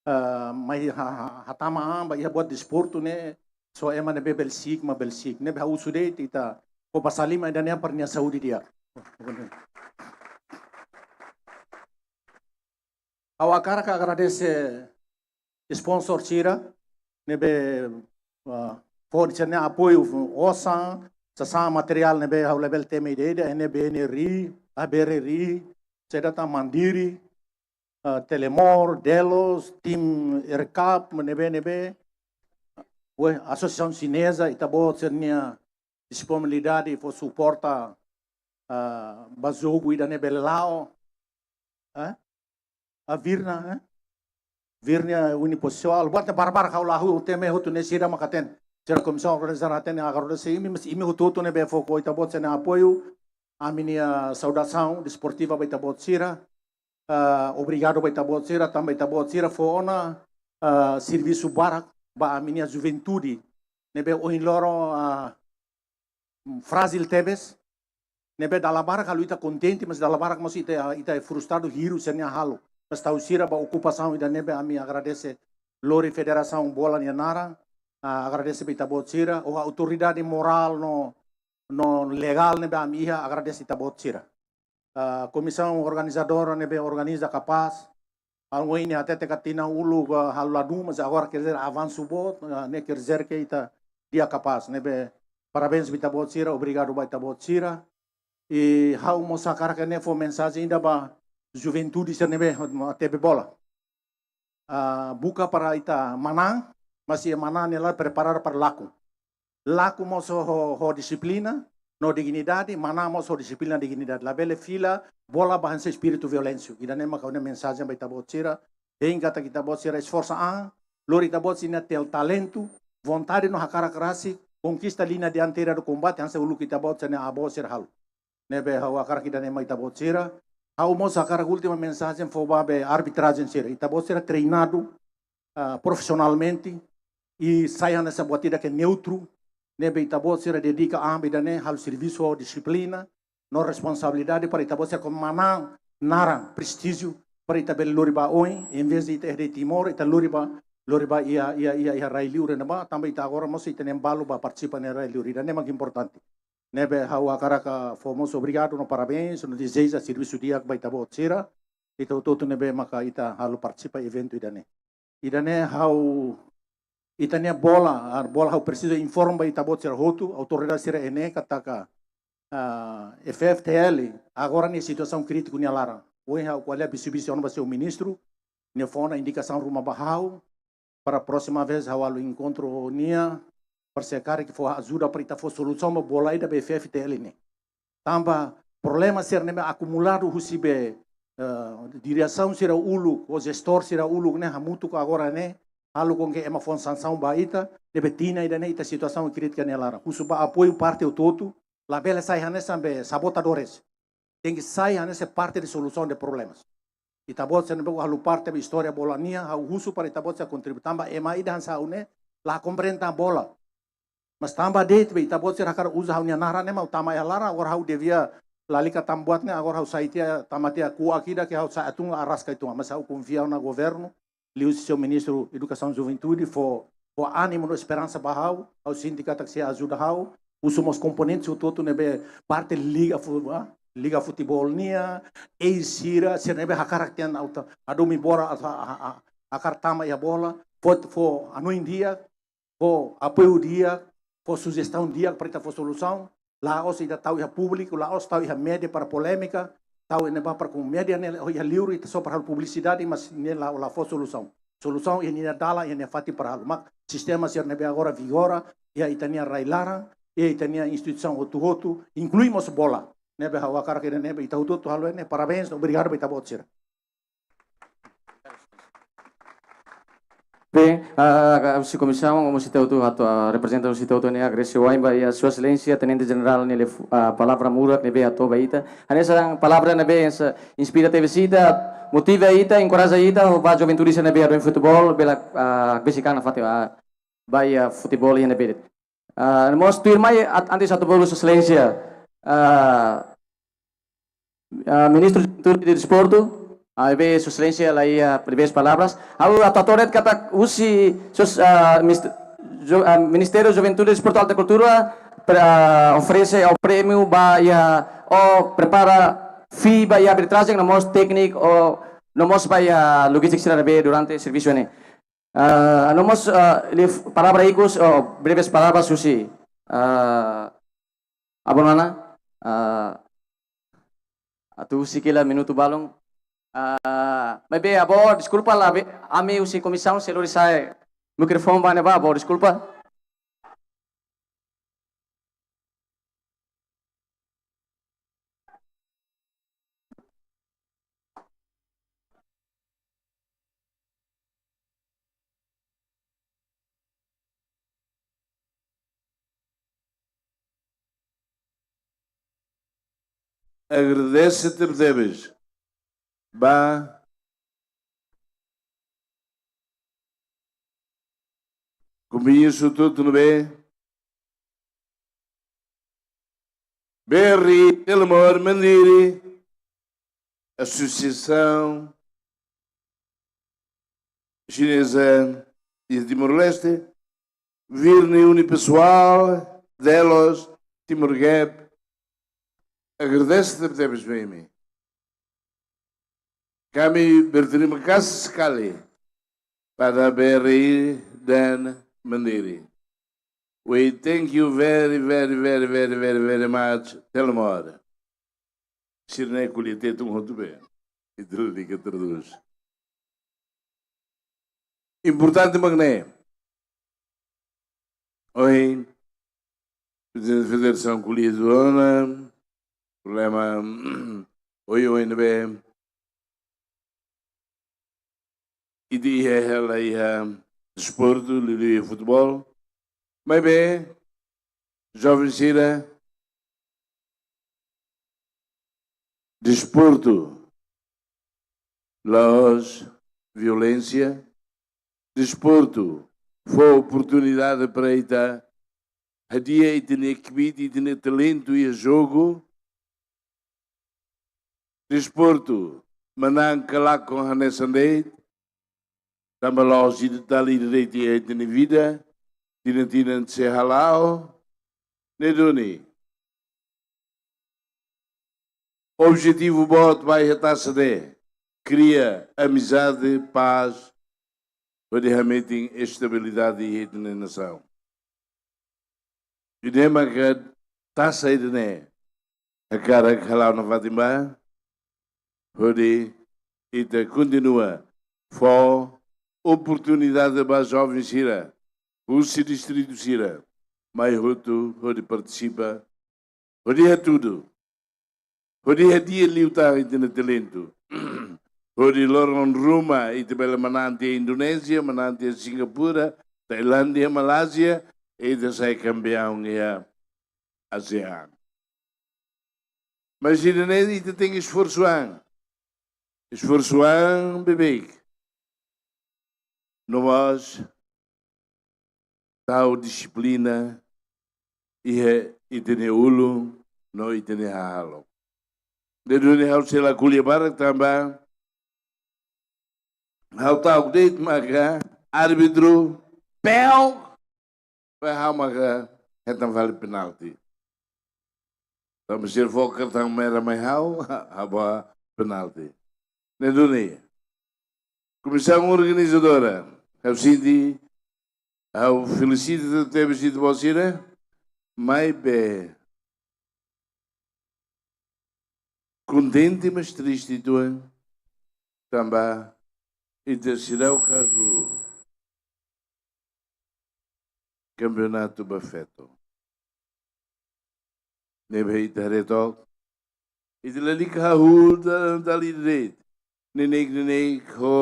eh, mai ha-, ha-, hatama an ba iha buat desportu ne'e, só ema ne'ebé bele si'ik mak bele si'ik. Ne'ebé ha'u husu de'it ita, fó basa liman ida-ne'e para nia saúde di'ak. Ha'u hakarak agradese sponsor sira, ne'ebé, ah, fó sira-nia apoiu osan, sasán materiál ne'ebé ha'u labele temi ida-ida, ne'ebé ne'e ri, A B R ri, saida tan Mandiri, ah, Telemor, Delos, tim Ercap, ne'ebé, ne'ebé. Weh, Asosiasaun Xineza, ita-boot sira-nia disponibilidade fó suporta, ah, ba jogu ida-ne'e bele la'o. Eh? A Virna, eh? Virna Unipessoal. Buat ne'e barbarak ha'u la hahú temi hotu ne'e sira mak hatene. Sira komisaun organizadora hatene, agora sei imi, mas imi hotu-hotu ne'ebé fó ho ita-boot sira-nia apoiu. Ami-nia saudasaun desportiva ba ita-boot sira. Ah, obrigadu ba ita-boot sira, tanba ita-boot sira fó ona, ah, servisu barak ba ami-nia juventude ne'ebé ohin loron, ah, frájil tebes, ne'ebé dala barak halo ita kontente, mas dala barak mós ita, ita frustradu hirus sira-nia hahalok. Mas tau sira ba okupasaun ida ne'ebé ami agradese lori Federasaun Bola nia naran, ah, agradese ba ita-boot sira, ho autoridade morál no, no legál ne'ebé ami iha, agradese ita-boot sira. Ah, komisaun organizadora ne'ebé organiza kapás, ha'u hanoin ne'e hatete katak tinan uluk halo ladún, mas agora quer dizer avansu boot, ah, ne'e quer dizer ke ita di'ak kapás, ne'ebé parabéns ba ita-boot sira, obrigadu ba ita-boot sira. I ha'u mós hakarak ne'e fó mensajen ida ba juventude sira ne'ebé hatebe bola. Ah, buka para ita manán, mas iha manán ne'e la preparadu para lakon. Lakon mós ho, ho dixiplina no dignidade, manán mós ho dixiplina, dignidade. Labele fila bola ba hanesan espíritu violénsia. Ida-ne'e mak ha'u-nia mensajen ba ita-boot sira. Hein katak ita-boot sira esforsa an, lori ita-boot sira-nia talentu, vontade no hakarak rasik, konkista liña dianteira do kombate, hanesan uluk ita-boot sira-nia avó sira halo. Ne'ebé ha'u hakarak ida-ne'e mai ita-boot sira. Ha'u mós hakarak última mensajen fó ba be arbitrajen sira. Ita-boot sira treinadu, ah, profisionalmente, i sai hanesan buat ida ke neutru, ne'ebé ita-boot sira dedika an ba ida-ne'e, halo servisu ho dixiplina no responsabilidade para ita-boot sira ho manán naran, prestíjiu, para ita bele lori ba oin, em vez de ita R D Timor, ita lori ba, lori ba iha, iha, iha, iha rai-liur ne'ebá, tanba ita agora mós ita-nia balu ba partisipa iha rai-liur, ida-ne'e mak importante. Ne'ebé ha'u hakarak fó mós obrigadu no parabéns, no dezeja servisu di'ak ba ita-boot sira, ita hotu-hotu ne'ebé maka ita halo partisipa eventu ida-ne'e. Ida-ne'e ha'u, ita-nia bola, ah, bola ha'u presiza informa ba ita-boot sira hotu, autoridade sira iha ne'e katak, ah, F F T L, agora nia situasaun krítiku nia laran. Ohin ha'u ko'alia bisi-bisi ona ba señór ministru, nia fó ona indikasaun ruma ba ha'u, para próxima vez ha'u halo enkontru ho nia, para se karik fó ajuda para ita fó solusaun ba bola ida ba F F T L ne'e. Tanba problema sira ne'ebé akumuladu husi be, eh, diresaun sira uluk, ou jestór sira uluk ne'e hamutuk agora ne'e, halo com que ema fó sansaun ba ita, ne'ebé tinan ida-ne'e ita situasaun krítika nia laran. Husu ba apoiu parte hotu-hotu, labele sai hanesan be sabotadores. Tenke sai hanesan parte de solusaun de problemas. Ita-boot sira ne'ebé halo parte ba istória bola nian, ha'u husu para ita-boot sira kontribui tanba ema ida hanesan ha'u ne'e, la komprende bola. Mas tanba de'it be ita-boot sira hakarak uza ha'u-nia naran ne'e mak ha'u tama iha laran, agora ha'u devia lalika tama buat ne'e, agora ha'u sai tiha, tama tiha kuak ida ke ha'u sai hatún araska uitoan, mas ha'u konfia ona governu, liuhusi señór ministru Edukasaun Juventude, fó, fó ánimu no esperansa ba ha'u, ha'u sente katak sei ajuda ha'u, husu mós komponente hotu-hotu ne'ebé parte liga fu-, ah, liga futeból nian, eis sira, sira ne'ebé hakarak tiha ona atu hadomi bola, atu ha-, ha-, ha-, hakarak tama iha bola, fó, fó hanoin di'ak, fó apoiu di'ak, fó sujestaun di'ak para ita fó solusaun, la'ós ita tau iha públiku, la'ós tau iha média para polémika, tau iha ne'ebá para komu média ne'e iha liur ita só para halo publisidade, mas ne'e la, la fó solusaun. Solusaun iha nia dalan, iha nia fatin para halo. Mak sistema sira ne'ebé agora vigora iha ita-nia rai-laran, iha ita-nia instituisaun hotu-hotu, inklui mós bola. Ne'ebé ha'u hakarak ida ne'ebé ita hotu-hotu halo ne'e, parabéns, obrigadu ba ita-boot sira. Bem, ah, husi komisaun, husi ita hotu atu, ah, reprezenta husi ita hotu ne'e, agradese wa'in ba iha Sua Exelénsia Tenente Jenerál nia liafuan, ah, palavra murak ne'ebé hato'o ba ita. Hanesan palavra ne'ebé hanesan inspira tebes ita, motiva ita, enkoraja ita, ba juventude sira ne'ebé hadomi futeból, bele, ah, besik an nafatin, ah, ba iha futeból iha ne'ebé de'it. Ah, no mós tuirmai at-, antes atu bolu Sua Exelénsia, ah, ah, Ministru Juventude e Desportu, ah, ne'ebé Sua Exelénsia la iha primeiras palavras. Ha'u atu hato'o de'it katak husi sus-, ah, mist-, ju-, ah, Ministériu Juventude, Desportu, Arte no Kultura, pre-, ah, oferese ou prémiu ba iha, ou prepara fee ba iha arbitrajen, no mós tékniku, ou no mós ba iha lojistika sira ne'ebé durante servisu ne'e. Ah, no mós, ah, liafuan, palavra ikus, ou breves palavras husi, ah, Abonana, ah, atu husi kila minutu balun. Ah, maibé, Avó, deskulpa la, be-, ami husi komisaun sei lori sa'e mikrofone ba ne'ebá, Avó, deskulpa. Agradese tebetebes ba komisu tutu ne'ebé B R I Telemor Mandiri, Associação Chinesa de Timor-Leste, Virni Unipessoal, Delos, Timor Gap, agradese tebetebes ba imi. Kami berterima kasih sekali pada B R I dan Mandiri. We thank you very, very, very, very, very, very much, Telemor. Sira-ne'e ko'alia Tetun hotu be. Ita lalika tradús. Importante mak ne'e. Ohin, Prezidente Federasaun ko'alia ona, problema, oioin ne'ebé ita iha hela iha desportu, liuliu iha futeból. Maibé, joven sira, desportu la'ós violénsia. Desportu fó oportunidade para ita hadi'a ita-nia kbiit, ita-nia talentu iha jogu. Desportu manán ka lakon hanesan de'it. Tanba la'ós ita tali de'it iha ita-nia vida, tinan-tinan sei hala'o. Ne'e duni, Objetivu boot ba iha taxa ne'e, kria amizade, pás, hodi hametin estabilidade iha ita-nia nasaun. Ida-ne'e maka taxa ida-ne'e hakarak hala'o nafatin ba, hodi ita kontinua fó oportunidade ba joven sira husi distritu sira mai hotu hodi partisipa, hodi hatudu, hodi hadi'a liután ita-nia talentu. Hodi loron ruma ita bele manán tiha Indonézia, manán tiha Singapura, Tailándia, Malázia, ita sai kampiaun iha ASEAN. Mas ida-ne'e ita tenke esforsu an. Esforsu an beibeik. No mós tau dixiplina iha ita-nia ulun no ita-nia hahalok. Ne'e duni ha'u sei la ko'alia barak tanba ha'u ta'uk de'it maka árbitru, pênalti, ba ha'u maka hetan fali penalti. Tanba sira fó kartaun merah mai ha'u, ha'u ba pênalti. Ne'e duni. Komisaun organizadora, ha'u sente, ha'u felisita tebes ita-boot sira, maibé kontente, mas triste uitoan, tanba ita seidauk hahú kampeonatu ba feto. Ne'ebé ita haree took, ita lalika hahú da-, dala ida de'it. Neineik-neineik ho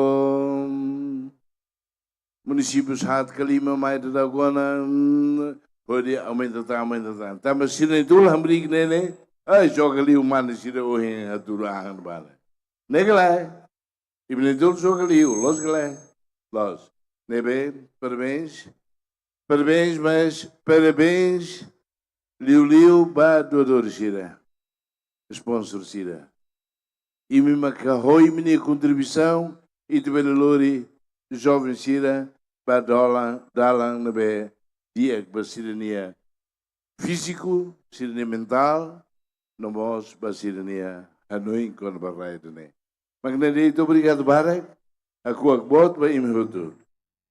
munisípiu haat ka lima mai daudaun ona, hodi aumenta tan, aumenta tan. Tanba sira-nia tula hamriik ne'e ne'e, ai, joga liu mane sira ohin hatudu an ba ne'e. Ne'e ka lae? Imi-nia tula joga liu, loos ka lae? Loos. Ne'ebé, parabéns. Parabéns, mas parabéns liuliu ba doadór sira, sponsor sira. Imi maka ho imi-nia kontribuisaun, ita bele lori joven sira ba dalan, dalan ne'ebé di'ak ba sira-nia fíziku, sira-nia mentál, no mós ba sira-nia hanoin kona-ba rai ida-ne'e. Mak ne'e de'it, obrigadu barak, hakuak boot ba imi hotu.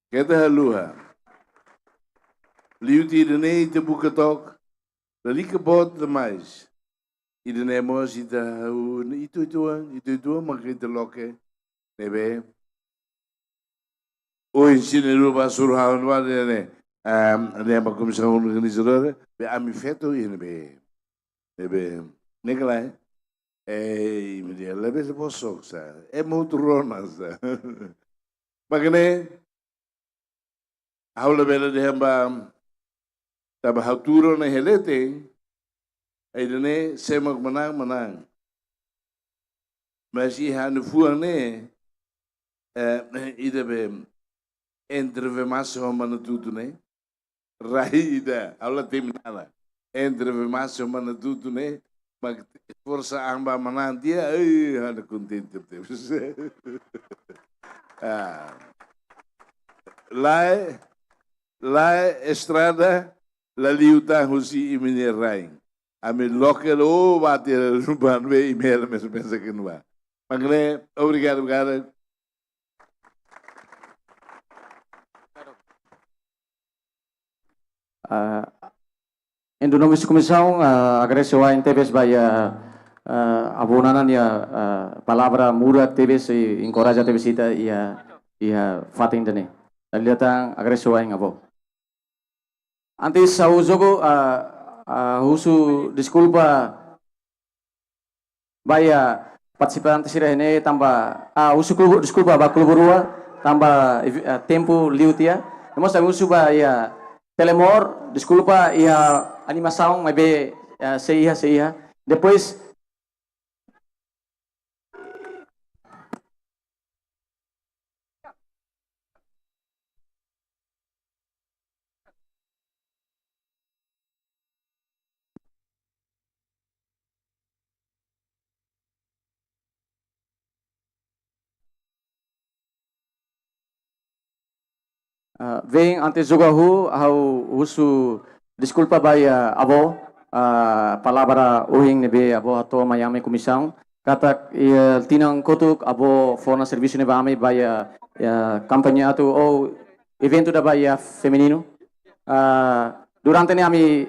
Keta haluha. Liu tiha ida-ne'e ita buka took, lalika boot demais. Ida-ne'e mós ita hahú, ita uitoan, ita uitoan maka ita loke, ne'ebé ohin sira na'in-rua ba suru ha'u ba ne'e ne'e. Am, ne'e ba komisaun organizadora, be ami feto iha ne'ebé. Ne'ebé, ne'e ka lae? Ei, imi dehan labele bosok sa. Ema hotu rona sa. Mak ne'e, ha'u labele dehan ba, tanba ha'u tuur ona iha leten, ida-ne'e sé mak manán, manán. Mas iha ha'u-nia fuan ne'e, eh, ida be entre Vemasse ho Manatutu ne'e, rai ida, ha'u la temi nada. Entre Vemasse ho Manatutu ne'e, mak forsa an ba manán tiha, ai, ha'u kontente tebes. Ah. Lae, lae estrada, la liu tan husi imi-nia rain. Ami loke lo bati ban be imi hela mesak-mesak iha ne'ebá. Mak ne'e, obrigadu, obrigadu. Ah, em nome da comissão, ah, agradece o A N T Vs ba iha, ah, avó Nana nia, ah, palavra muda tebes i enkoraja tebes ita iha, iha fatin ida-ne'e. Dala ida tan agradese wa'in avó. Antes ha'u jogo, ah, ah, husu deskulpa ba iha partisipante sira ne'e tanba, ah, husu klubu, deskulpa ba klubu rua tanba, ah, tempu liu tiha. No mós ha'u husu ba iha Telemor, deskulpa iha animasaun maibé, ah, sei iha, sei iha. Depois Ah, vem antes jogo ha'u, ha'u husu deskulpa ba iha avó. ah, palavra ohin ne'ebé avó hato'o mai ami komisaun. Katak, eh, tinan kotuk avó fó ona servisu ne'e ba ami ba iha, iha kampaña atu ou eventu ida ba iha femininu. Ah, durante ne'e ami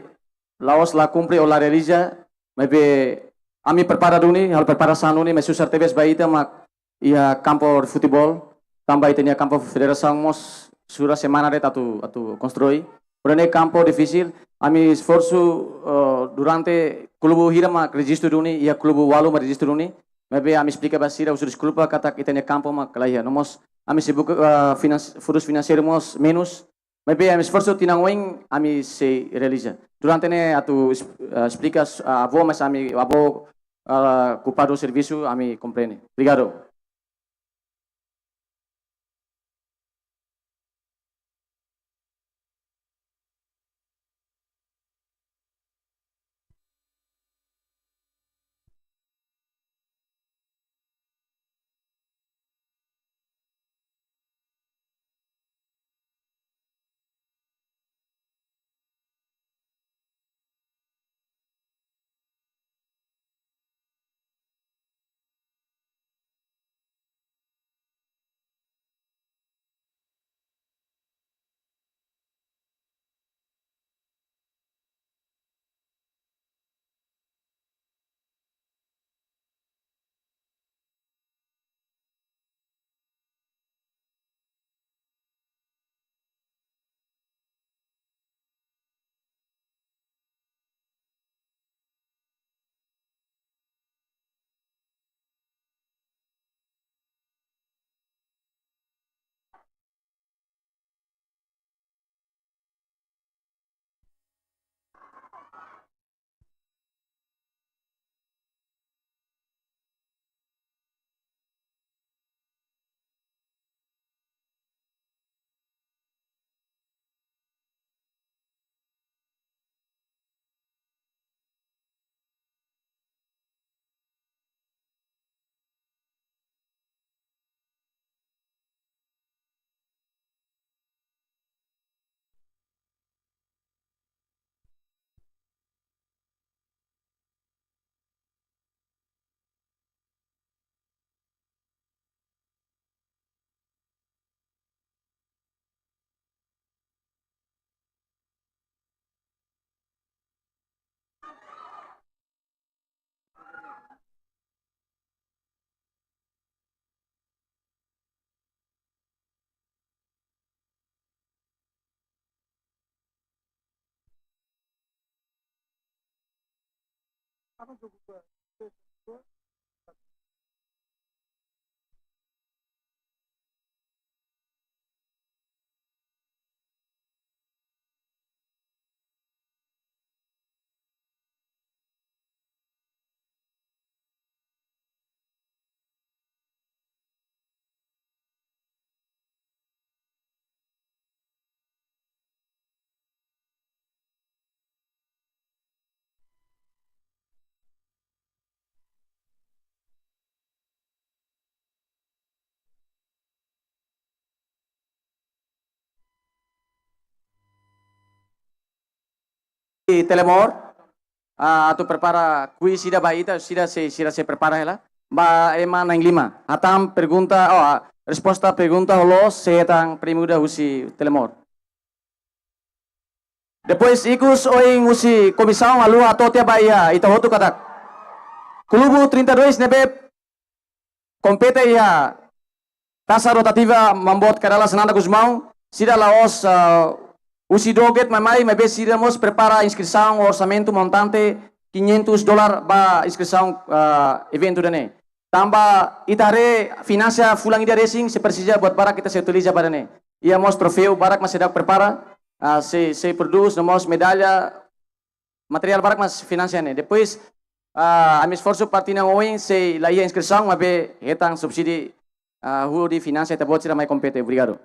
la'ós la kumpre ou la realiza, maibé ami prepara duni, halo preparasaun duni, maibé susar tebes ba ita mak iha kampu futeból, tanba ita-nia kampu federasaun mós sura semana de'it atu, atu konstrui. Porém, ne'e kampu difisil, ami esforsu, eh, durante klube hira mak rejistu duni, iha klube ualu mak rejistu duni. Maibé ami esplika ba sira, husu deskulpa katak ita-nia kampu mak la iha. No mós ami sei buka, eh, finans-, fundus finanseiru mós menus. Maibé ami esforsu tinan oin ami sei realiza. Durante ne'e atu es-, eh, esplika s-, ah, avó, mas ami avó, ah, okupadu servisu, ami komprende. Obrigadu. Telemor, ah, atu prepara kuis ida ba ita, sira sei, sira sei prepara hela. Ba ema na'in-lima. Hatán pergunta, oh, ah, resposta pergunta ho loos, sei hetan prémiu ida husi Telemor. Depois ikus ohin husi komisaun halo hato'o tiha ba iha ita hotu katak klube trinta e dois ne'ebé kompete iha Taça Rotativa Maun Boot Kay Rala Xanana Gusmão, sira la'ós, ah, husi dook de'it mai, mai, maibé sira mós prepara inskrisaun, orsamentu montante quinhentos dólar ba inskrisaun, ah, eventu ida-ne'e. Tanba ita haree finansia fulan ida resin, sei presiza buat barak ita sei utiliza ba ida-ne'e. Iha mós troféu barak mak seidauk prepara, ah, sei, sei prodús, no mós medalla, materiál barak mak finansia ne'e. Depois, ah, ami esforsu ba tinan oin sei la iha inskrisaun, maibé hetan subsídiu, ah, hodi finansia ita-boot sira mai kompete. Obrigadu.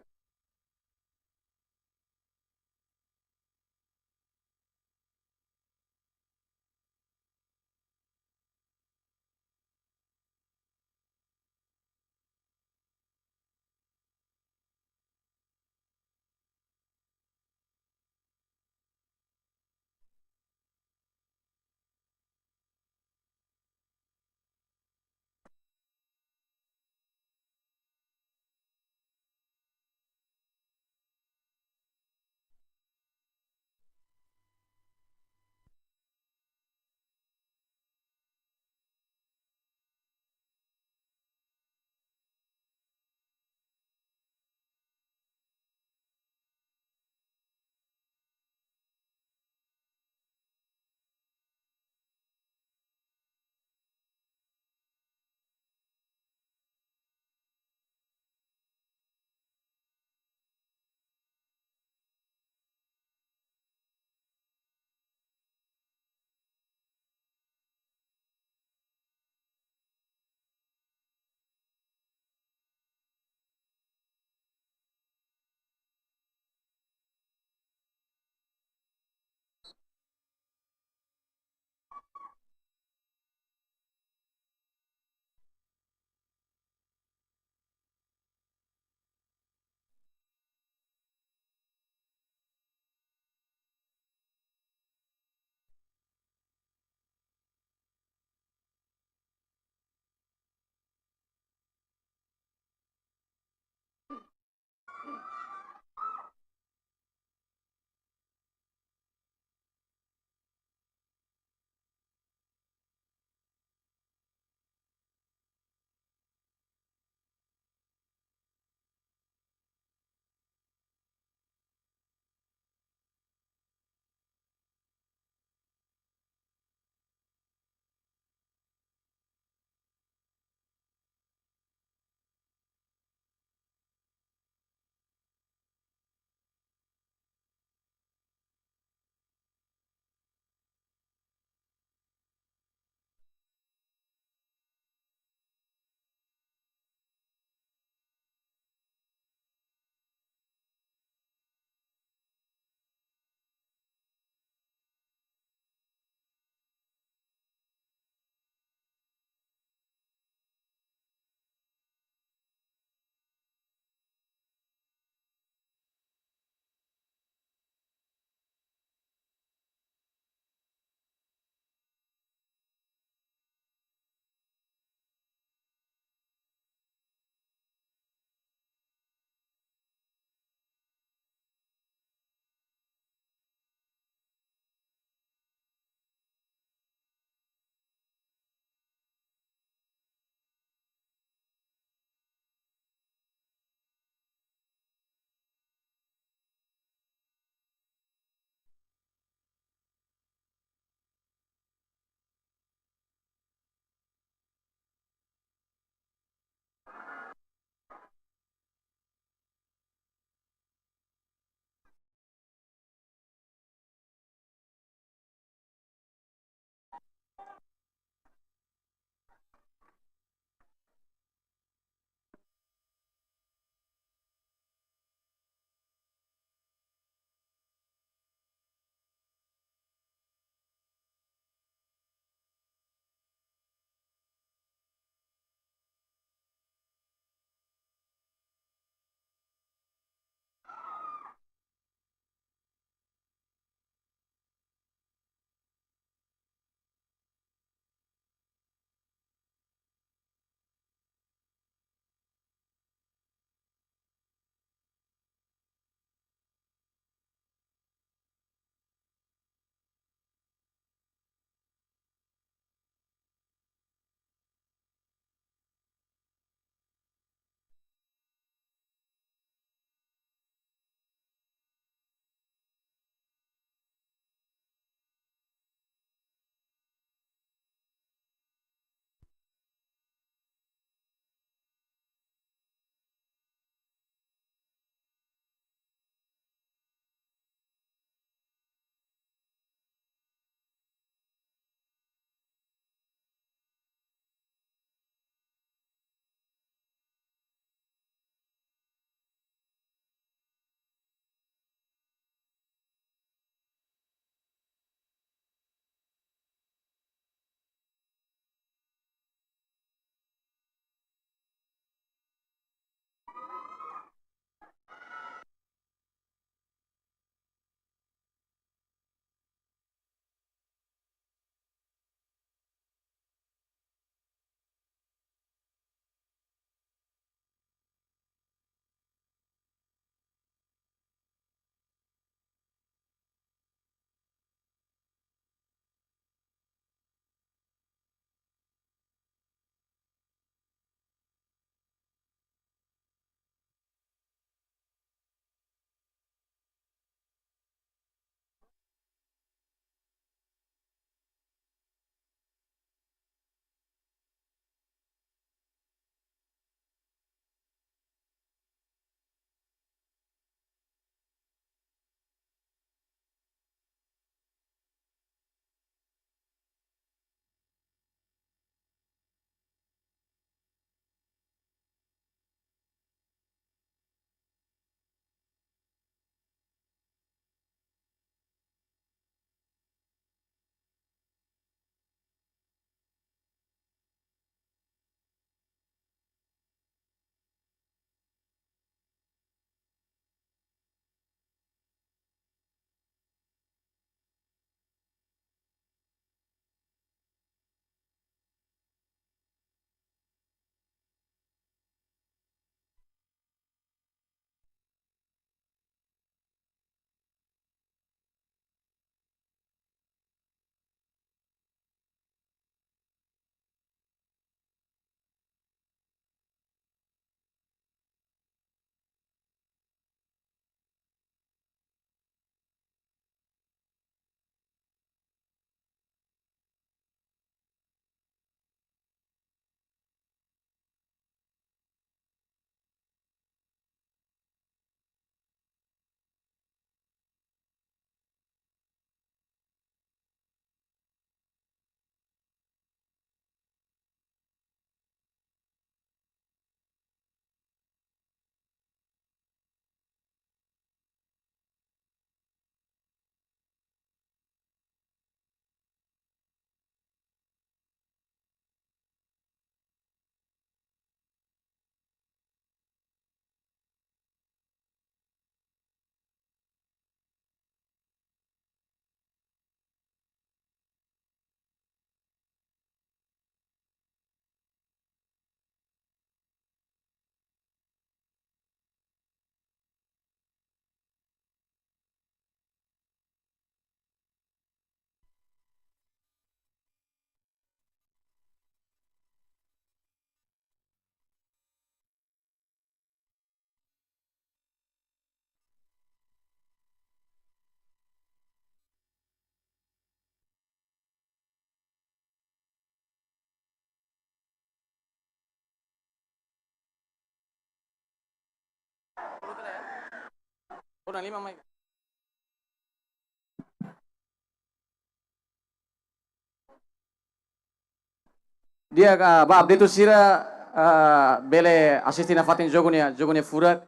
Di'ak, ah, ba update sira, ah, bele asiste nafatin jogu ne'e, jogu ne'e furak.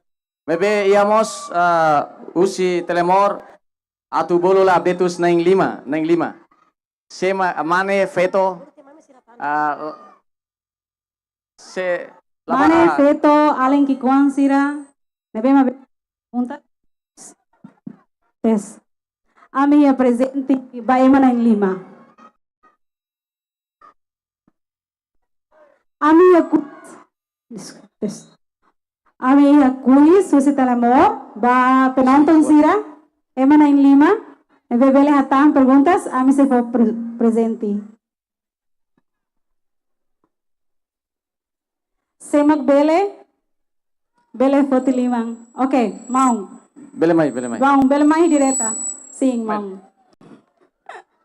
Maibé iha mós, ah, husi Telemor atu bolu la update na'in lima, na'in lima. Sé mak, mane feto, ah, sé la Mane ba- feto, alin ki'ikoan sira, ne'ebé mak be-, unta. Tes. Ami iha prezente ba ema na'in lima. Ami iha kuis, des-, des-, ami iha kuis husi Telemor ba penonton sira, ema na'in lima, ne'ebé bele hatán perguntas, ami sei fó pre-, prezente. Sé mak bele, bele foti liman. Oke, maun. Bele mai, bele mai. Maun, bele mai direta. Sin, maun.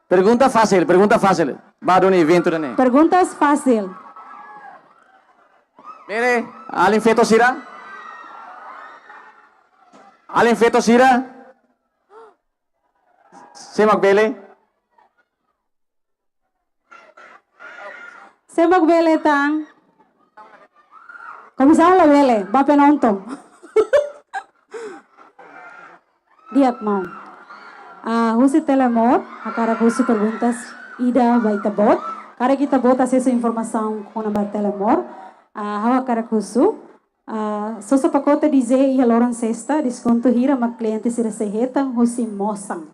Pergunta fasil, pergunta fasil. Ba duni eventu ida-ne'e. Perguntas fasil. Bele, alin feto sira? Alin feto sira? Sé mak bele? Sé mak bele tan? Komisaun la bele, ba penonton. Di'ak maun. Ah, husi Telemor, hakarak husu perguntas ida ba ita-boot. Karik ita-boot asesu informasaun kona-ba Telemor. Ah, ha'u hakarak husu, ah, sosa pakote D J iha loron sesta, deskontu hira mak kliente sira sei hetan husi Mosan.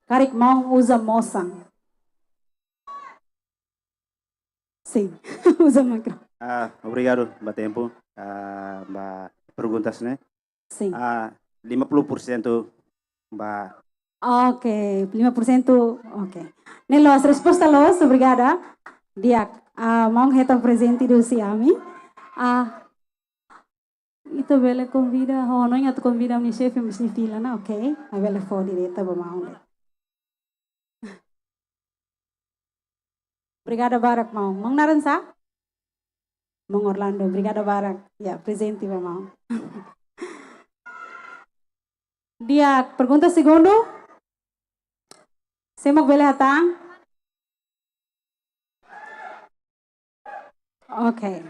Karik maun uza Mosan. Sin, uza makro. Ah, obrigadu ba tempu, ah, ba perguntas ne'e. Sin. Ah, lima puluh persen ba. Oke, lima persen, oke. Ne'e loos, resposta loos, obrigada. Di'ak, ah, maun hetan prezente husi ami. Ah, ita bele konvida, ho, no ingat konvida ami xefe, ami sei fila ona, oke. Ami bele fó direta ba maun. Obrigada barak, maun. Maun naran sá? Maun Orlando, obrigada barak. Ya, prezente ba maun. Di'ak, pergunta segundu. Sé mak bele hatán? Oke.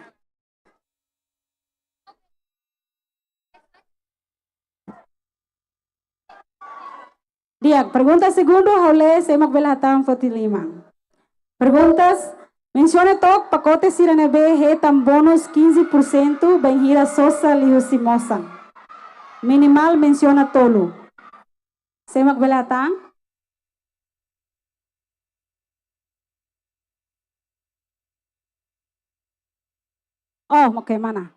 Di'ak, pergunta segundu, ha'u lee, sé mak bele hatán foti liman. Perguntas, mensiona took pakote sira ne'ebé hetan bónus quinze por cento bainhira sosa liuhusi Mosan. Minimal mensiona tolu. Sé mak bele hatán? Oh, oke, mana?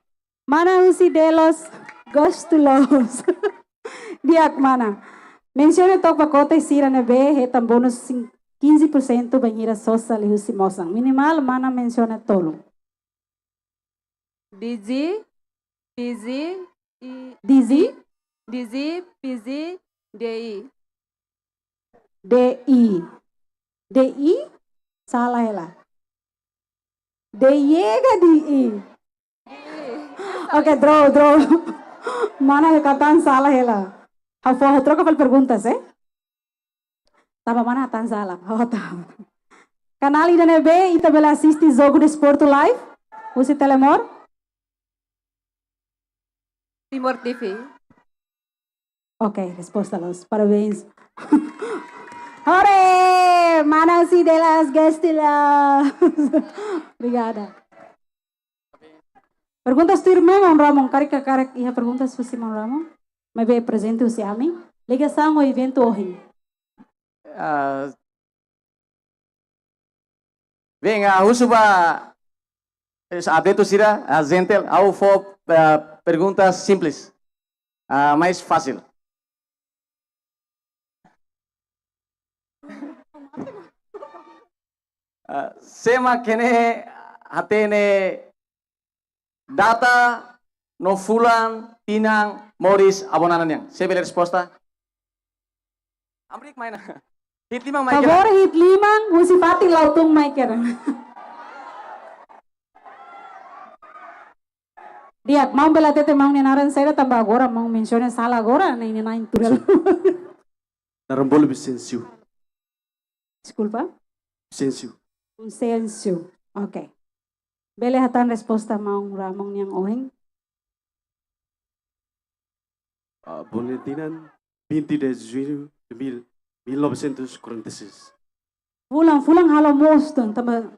Mana husi Delos, Gosto Los. Di'ak, mana. Mensiona took pakote sira ne'ebé hetan bónus sin-, quinze por cento bainhira sosa liuhusi Mosan. Minimal, mana mensiona tolu. D J, P J, i, D J? D J, P J, D I. D I. D I? Sala hela. D Y ka D I? Oke, draw, draw. Mana hakarak hatán sala hela. Ha'u fó, ha'u troka fali perguntas, eh? Tanba mana hatán sala. Oh, tá. Kanál ida ne'ebé ita bele asiste jogu desportu live husi Telemor? Timor T V. Oke, resposta loos. Parabéns. Hore! Mana husi Delos, Gosto Los. Obrigada. Perguntas tuirmai, maun Ramon, karik, karik iha perguntas husi maun Ramon? Maibé prezente husi ami. Ligasaun ho eventu ohin. Ah, bem, ah, husu ba, eh, update sira, ah, gentil, ha'u fó, ah, perguntas simples. Ah, mais fácil. Ah, sé mak ne'e hatene data no fulan tinan moris avó Nana nian? Sé bele resposta? Amrik mai ona. Hi'it liman mai kira. Favór hi'it liman, husi fatin la'o tun mai kira. Di'ak, maun bele hatete maun nia naran saida tanba agora maun mensiona sala agora, ne'e nia na'in tuur hela. Naran bolu Vicêncio. Deskulpa? Vicêncio. Vicêncio. Ok. Bele hatán resposta maun Ramon nian ohin? Ah, ha'u-nia tinan vinte de julho de mil, mil novecentos e quarenta e seis. Fulan, fulan halo moos tan, tanba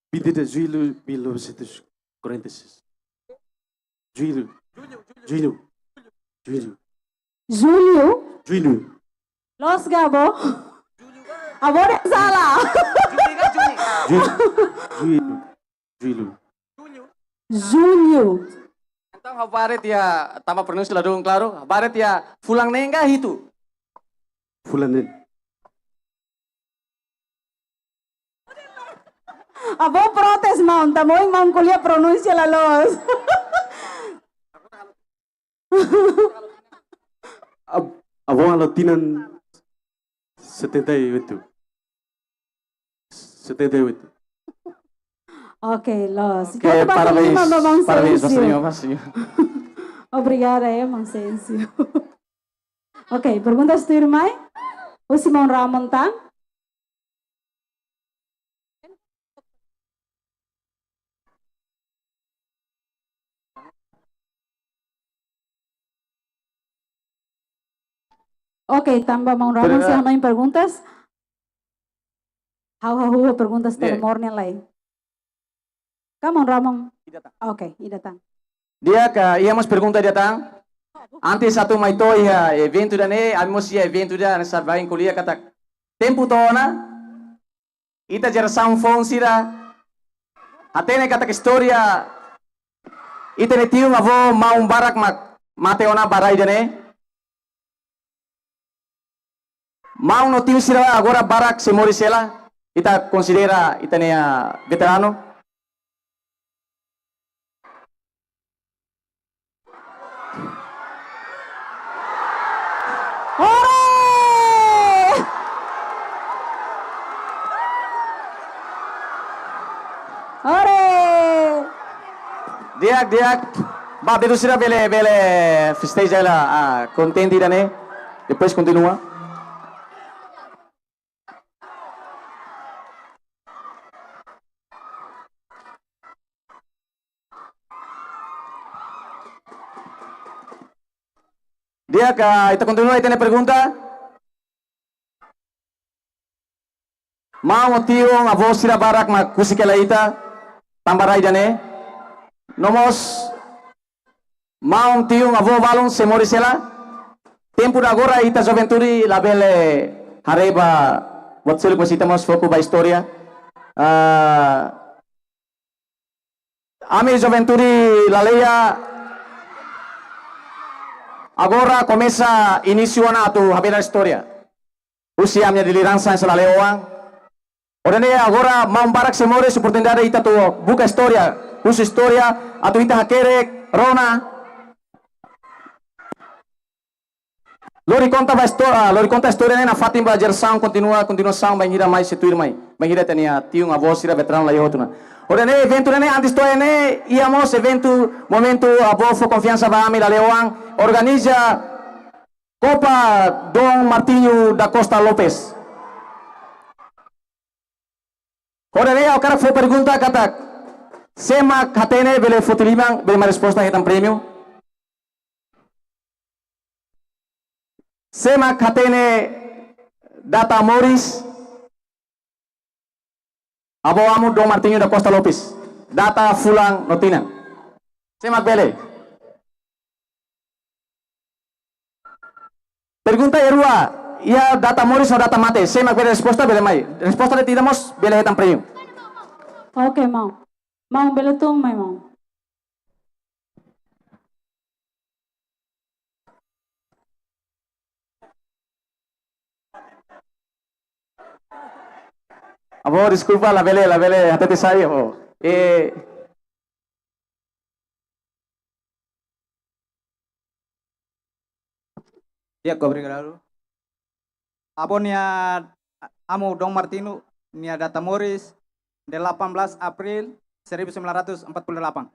vinte de julho de mil novecentos e quarenta e seis. Julho. Julho. Julho. Julho? Julho. Loos ka, avó? Avó dehan sala. Julho. Julho. Julho. Julho. Entaun, ha'u haree tiha, tanba pronúnsia ladún klaru, ha'u haree tiha fulan neen ka hitu? Fulan neen. Avó protes maun, tanba ohin maun ko'alia pronúnsia la loos. Ab-, avó halo tinan setenta e oito. Setenta e oito. Ok, loos. Ok, entaun, parabéns, maun Vicêncio. Parabéns, Vicêncio. Obrigada, eh, maun Vicêncio. Ok, perguntas tuirmai? Husi maun Ramon tan? Ok, tanba maun Ramon sei hanoin perguntas. Ha'u hahú perguntas, yeah, ida mós ne'e lai. Ka maun Ramon? Ida tan. Ok, ida tan. Di'ak, iha mós pergunta ida tan. Antes atu mai to'o iha eventu ida-ne'e, ami mós iha eventu ida-ne'e, sá, bain ko'alia katak tempu to'o ona, ita jerasaun foun sira hatene katak istória ita-nia tiun avó maun barak mak mate ona ba rai ida-ne'e. Maun no tiun sira agora barak sei moris hela, ita konsidera ita-nia veteranu. Hore! Hore! Di'ak, di'ak. Ba, belun sira bele, bele festeja hela, ah, kontente ida-ne'e. Depois kontinua. Di'ak, ita kontinua ita-nia pergunta. Maun no tiun avó sira barak mak husik hela ita, tanba rai ida-ne'e. No mós maun, tiun, avó balun sei moris hela. Tempu ida agora ita juventude labele haree ba buat seluk, mas ita mós foku ba istória. Ah, ami juventude Laleia agora komesa inísiu ona atu habelar istória husi ami-nia lideransa hanesan Laleia oan. Ora ne'e agora maun barak sei moris, oportunidade ita atu buka istória, husu istória, atu ita hakerek, rona. Lori konta ba istó-, ah, lori konta istória ne'e nafatin ba jerasaun kontinua, kontinuasaun, bainhira mai sei tuir mai. Bainhira ita-nia tiun avó sira veteranu Laleia hotu ona. Ora ne'e eventu ne'e antes to'o ne'e, iha mós eventu momentu avó fó konfiansa ba ami Laleia oan, organiza Copa Dom Martinho da Costa Lopes. Ora ne'e ha'u hakarak fó pergunta katak, sé mak hatene bele foti liman, bele mai resposta hetan prémiu. Sé mak hatene data moris avó amu Dom Martinho da Costa Lopes? Data, fulan no tinan. Sé mak bele? Pergunta rua, iha data moris no data mate. Sé mak bele resposta bele mai. Resposta de'it ida mós bele hetan prémiu. Ok, maun. Maun bele tun mai, maun. Avó, deskulpa, labele, labele hatete sai, avó. Eh, di'ak, obrigadu. Avó nia amu Dom Martinho nia data moris delapan belas April seribu sembilan ratus empat puluh delapan.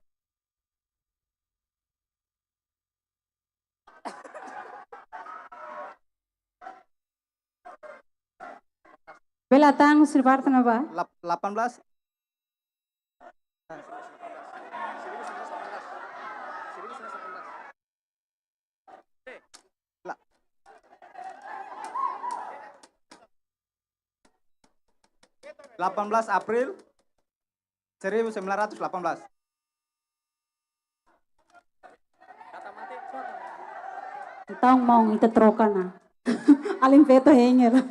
Bele hatán husi parte ne'ebá? Lap-, delapan belas. La-, delapan belas April seribu sembilan ratus delapan belas. Entaun, maun, ita troka ona. Alin feto hengel.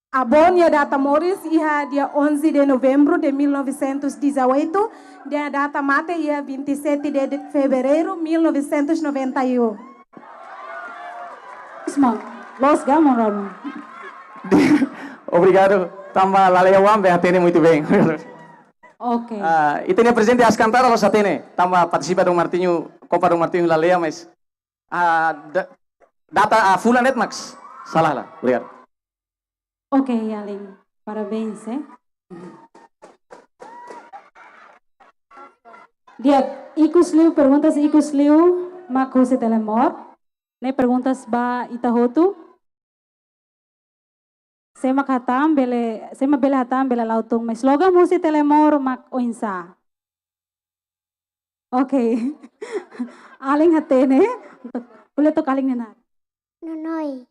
Avó nia data moris iha dia onze de novembro de mil novecentos e dezoito, nia data mate iha vinte e sete de fevereiro mil novecentos e noventa e um. Isma, loos ka, maun Ramon? Obrigadu, tanba lalehan oan be hatene muito bem. Ok. Ah, ita-nia prezidente Ascantar la'ós hatene, tanba partisipa Dom Martinho, Copa Dom Martinho lalehan, mas, ah, da-, data, ah, fulan de'it mak sala, obrigadu. Ok, alin. Parabéns, eh. Di'ak, ikus liu, perguntas ikus liu mak husi Telemor. Ne'e perguntas ba ita hotu. Sé mak hatán bele, sé mak bele hatán bele la'o tun, mas slogan husi Telemor mak oinsá? Ok. Alin hatene. Ko'alia took alin nia naran. Nonoi.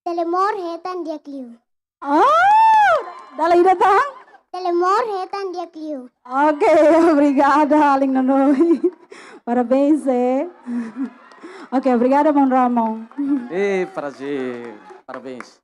Telemor hetan di'ak liu. Oh, dala ida tan? Telemor hetan di'ak liu. Ok, obrigada, alin Nonoi. Parabéns, eh. Ok, obrigada, maun Ramon. Eh, prazer. Parabéns.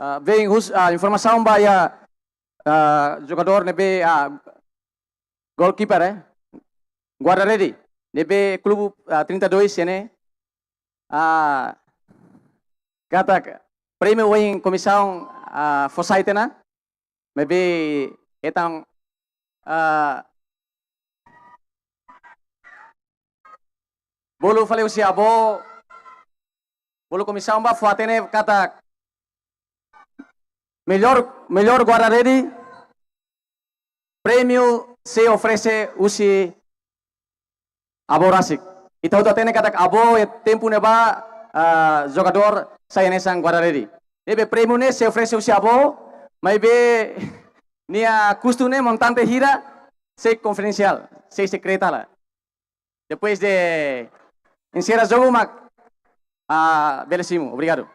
ah, vem hus-, ah, informasaun ba iha, ah, jogadór ne'ebé, ah, goalkeeper, eh, guarda-rede ne'ebé klube, ah, trinta e dois ne'e, ah, katak prémiu ohin komisaun, ah, fó sai tiha ona, maibé hetan, ah, bolu fali husi avó, bolu komisaun ba fó hatene katak mellór, mellór guarda-rede, prémiu sei oferese husi avó rasik. Ita hotu hatene katak avó iha tempu ne'ebá, ah, jogadór sai hanesan guarda-rede. Ne'ebé prémiu ne'e sei oferese husi avó, maibé nia kustu ne'e montante hira sei konfidensiál, sei sekreta hela. Depois de enserra jogu mak, ah, bele simu. Obrigadu.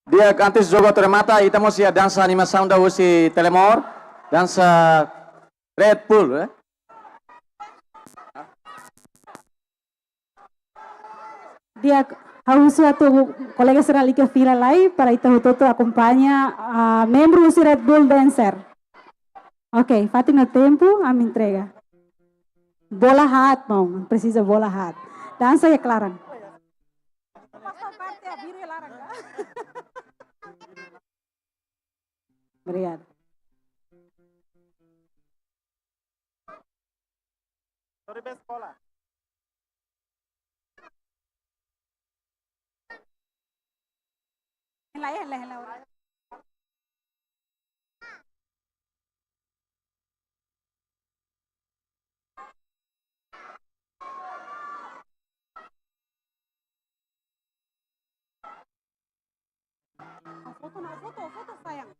Di'ak, antes jogu atu remata, ita mós iha dansa animasaun da husi Telemor, dansa Red Bull, eh? Di'ak, ha'u husu atu kolega sira lalika fila lai para ita hotu-hotu akompaña, ah, membru husi Red Bull Dancer. Oke, fatin no tempu, ami entrega. Bola haat, maun, presiza bola haat. Dansa iha klaran. Obrigada. Sorry, best bola. Hela, hela, hela. Foto na, foto, foto sayang.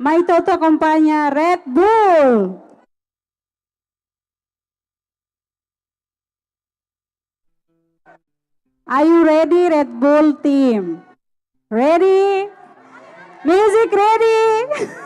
Mai ita hotu akompaña Red Bull. Are you ready, Red Bull team? Ready? Music ready?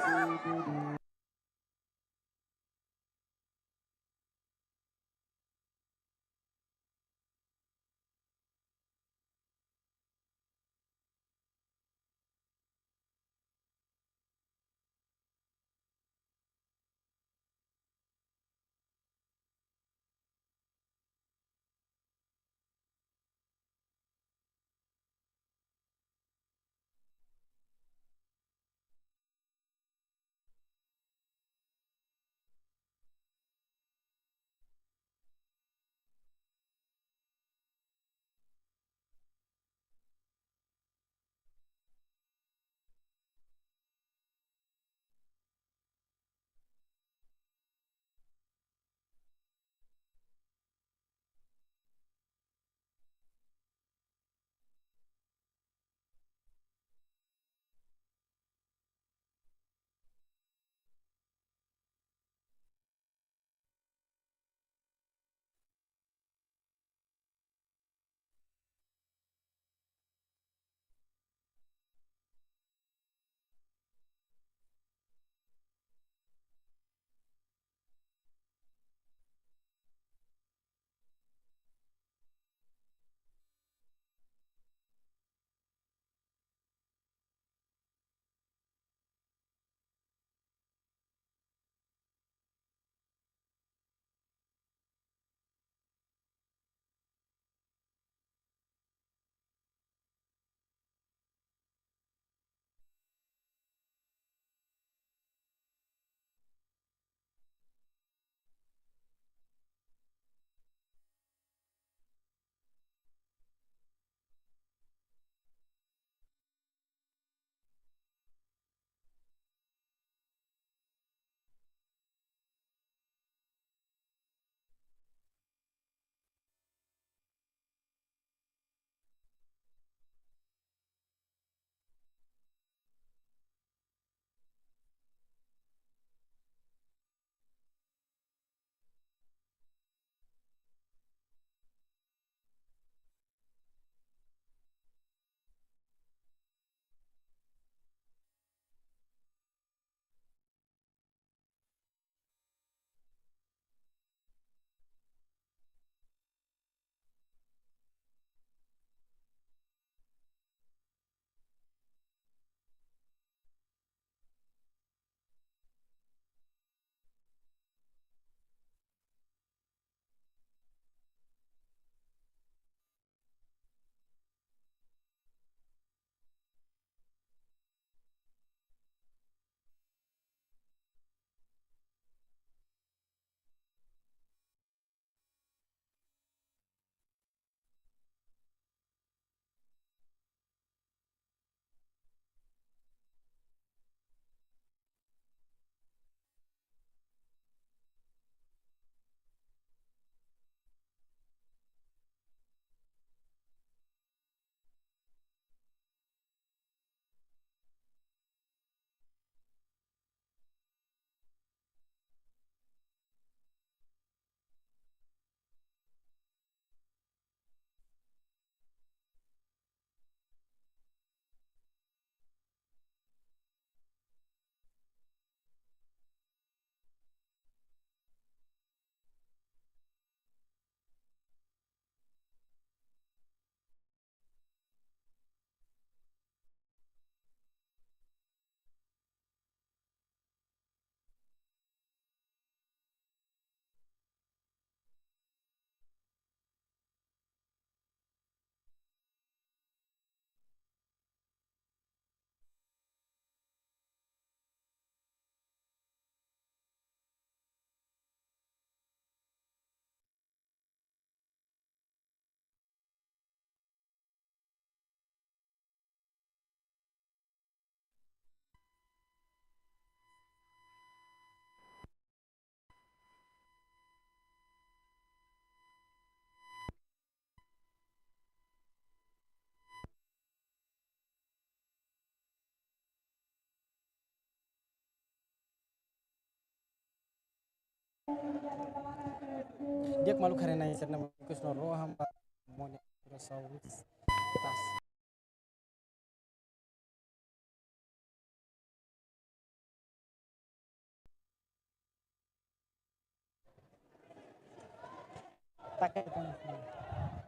Di'ak maluk, haree-na'in sira-ne'e mak ikus no rohan ba Seremonia abertura saun. Tas.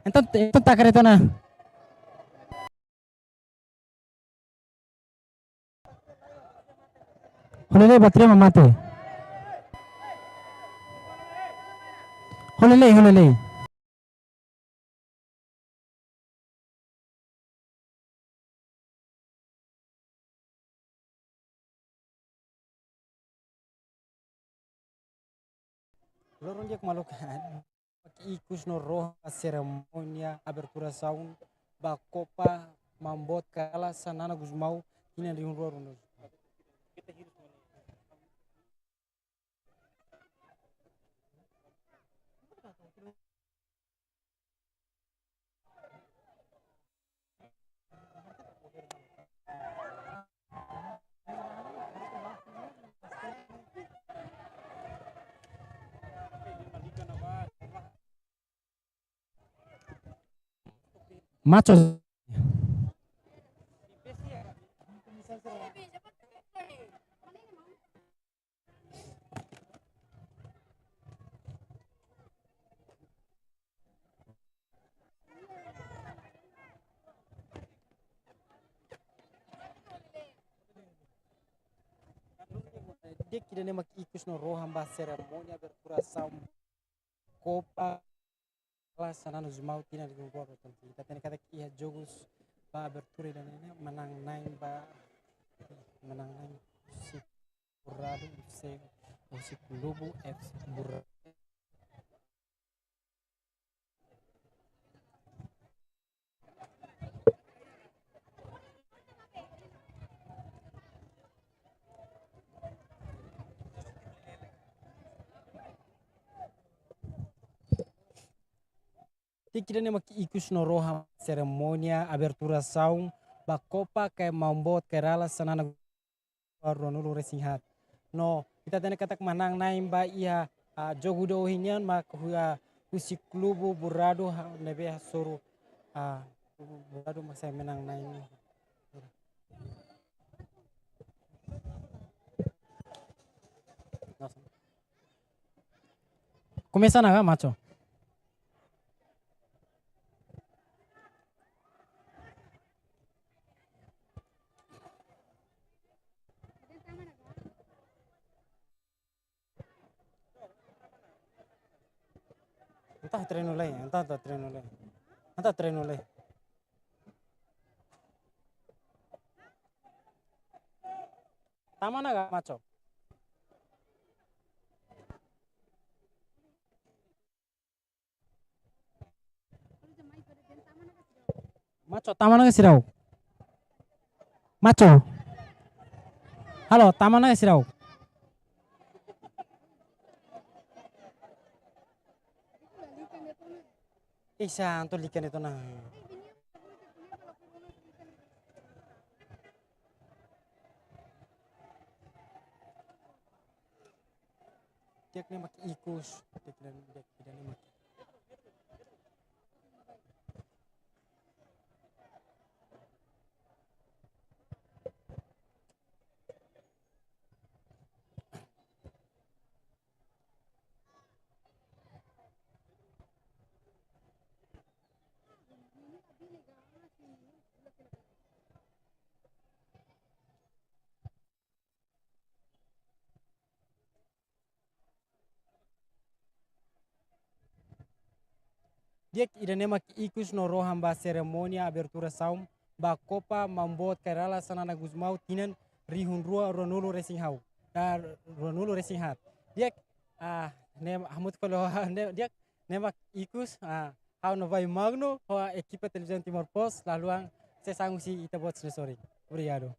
Entaun, entaun taka retorna. Hola lei, bateria mak mate. Hola lei, hola lei. Loron di'ak maluk, ikus no rohan ba seremonia abertura saun ba Kopa Maun Boot Kay Rala Xanana Gusmão tinan rihun rua ruanulu. Macho. Di'ak, ida-ne'e mak ikus no rohan ba seremonia abertura saun Kopa Kay Rala Xanana Gusmão tinan rihun rua ruanulu. Ita hatene katak iha jogus ba abertura ida-ne'e ne'e manán-na'in ba, manán-na'in husi Burrado F C, husi Klubu F C Burrado. Di'ak, ida-ne'e mak ikus no rohan seremonia abertura saun ba Kopa Kay Maun Boot Kay Rala Xanana ruanulu resin haat. No, ita hatene katak manán-na'in ba iha, ah, jogu ida ohin nian mak hu-, ah, husi Klubu Burrado ha-, ne'ebé hasoru, ah, Burrado mak sai manán-na'in. Komesa ona ka, Macho? Entaun treinu lai, entaun, entaun treinu lai. Entaun treinu lai. Tama ona ka, Macho? Macho, tama ona ka seidauk? Macho. Halo, tama ona ka seidauk? Ih, santo likan itu nah. Di'ak, ne'e mak ikus, di'ak, di'ak, di'ak, ne'e mak. Di'ak, ida-ne'e mak ikus no rohan ba seremonia abertura saun ba Kopa Maun Boot Kay Rala Xanana Gusmão tinan rihun rua ruanulu resin haat. Ah, ruanulu resin haat. Di'ak, ah, ne'e hamutuk fali ho, ne'e, di'ak, ne'e mak ikus, ah, ha'u Novai Magno, ho ekipa Televizaun Timor Post, la haluha sesaun husi ita-boot sira sorin. Obrigadu.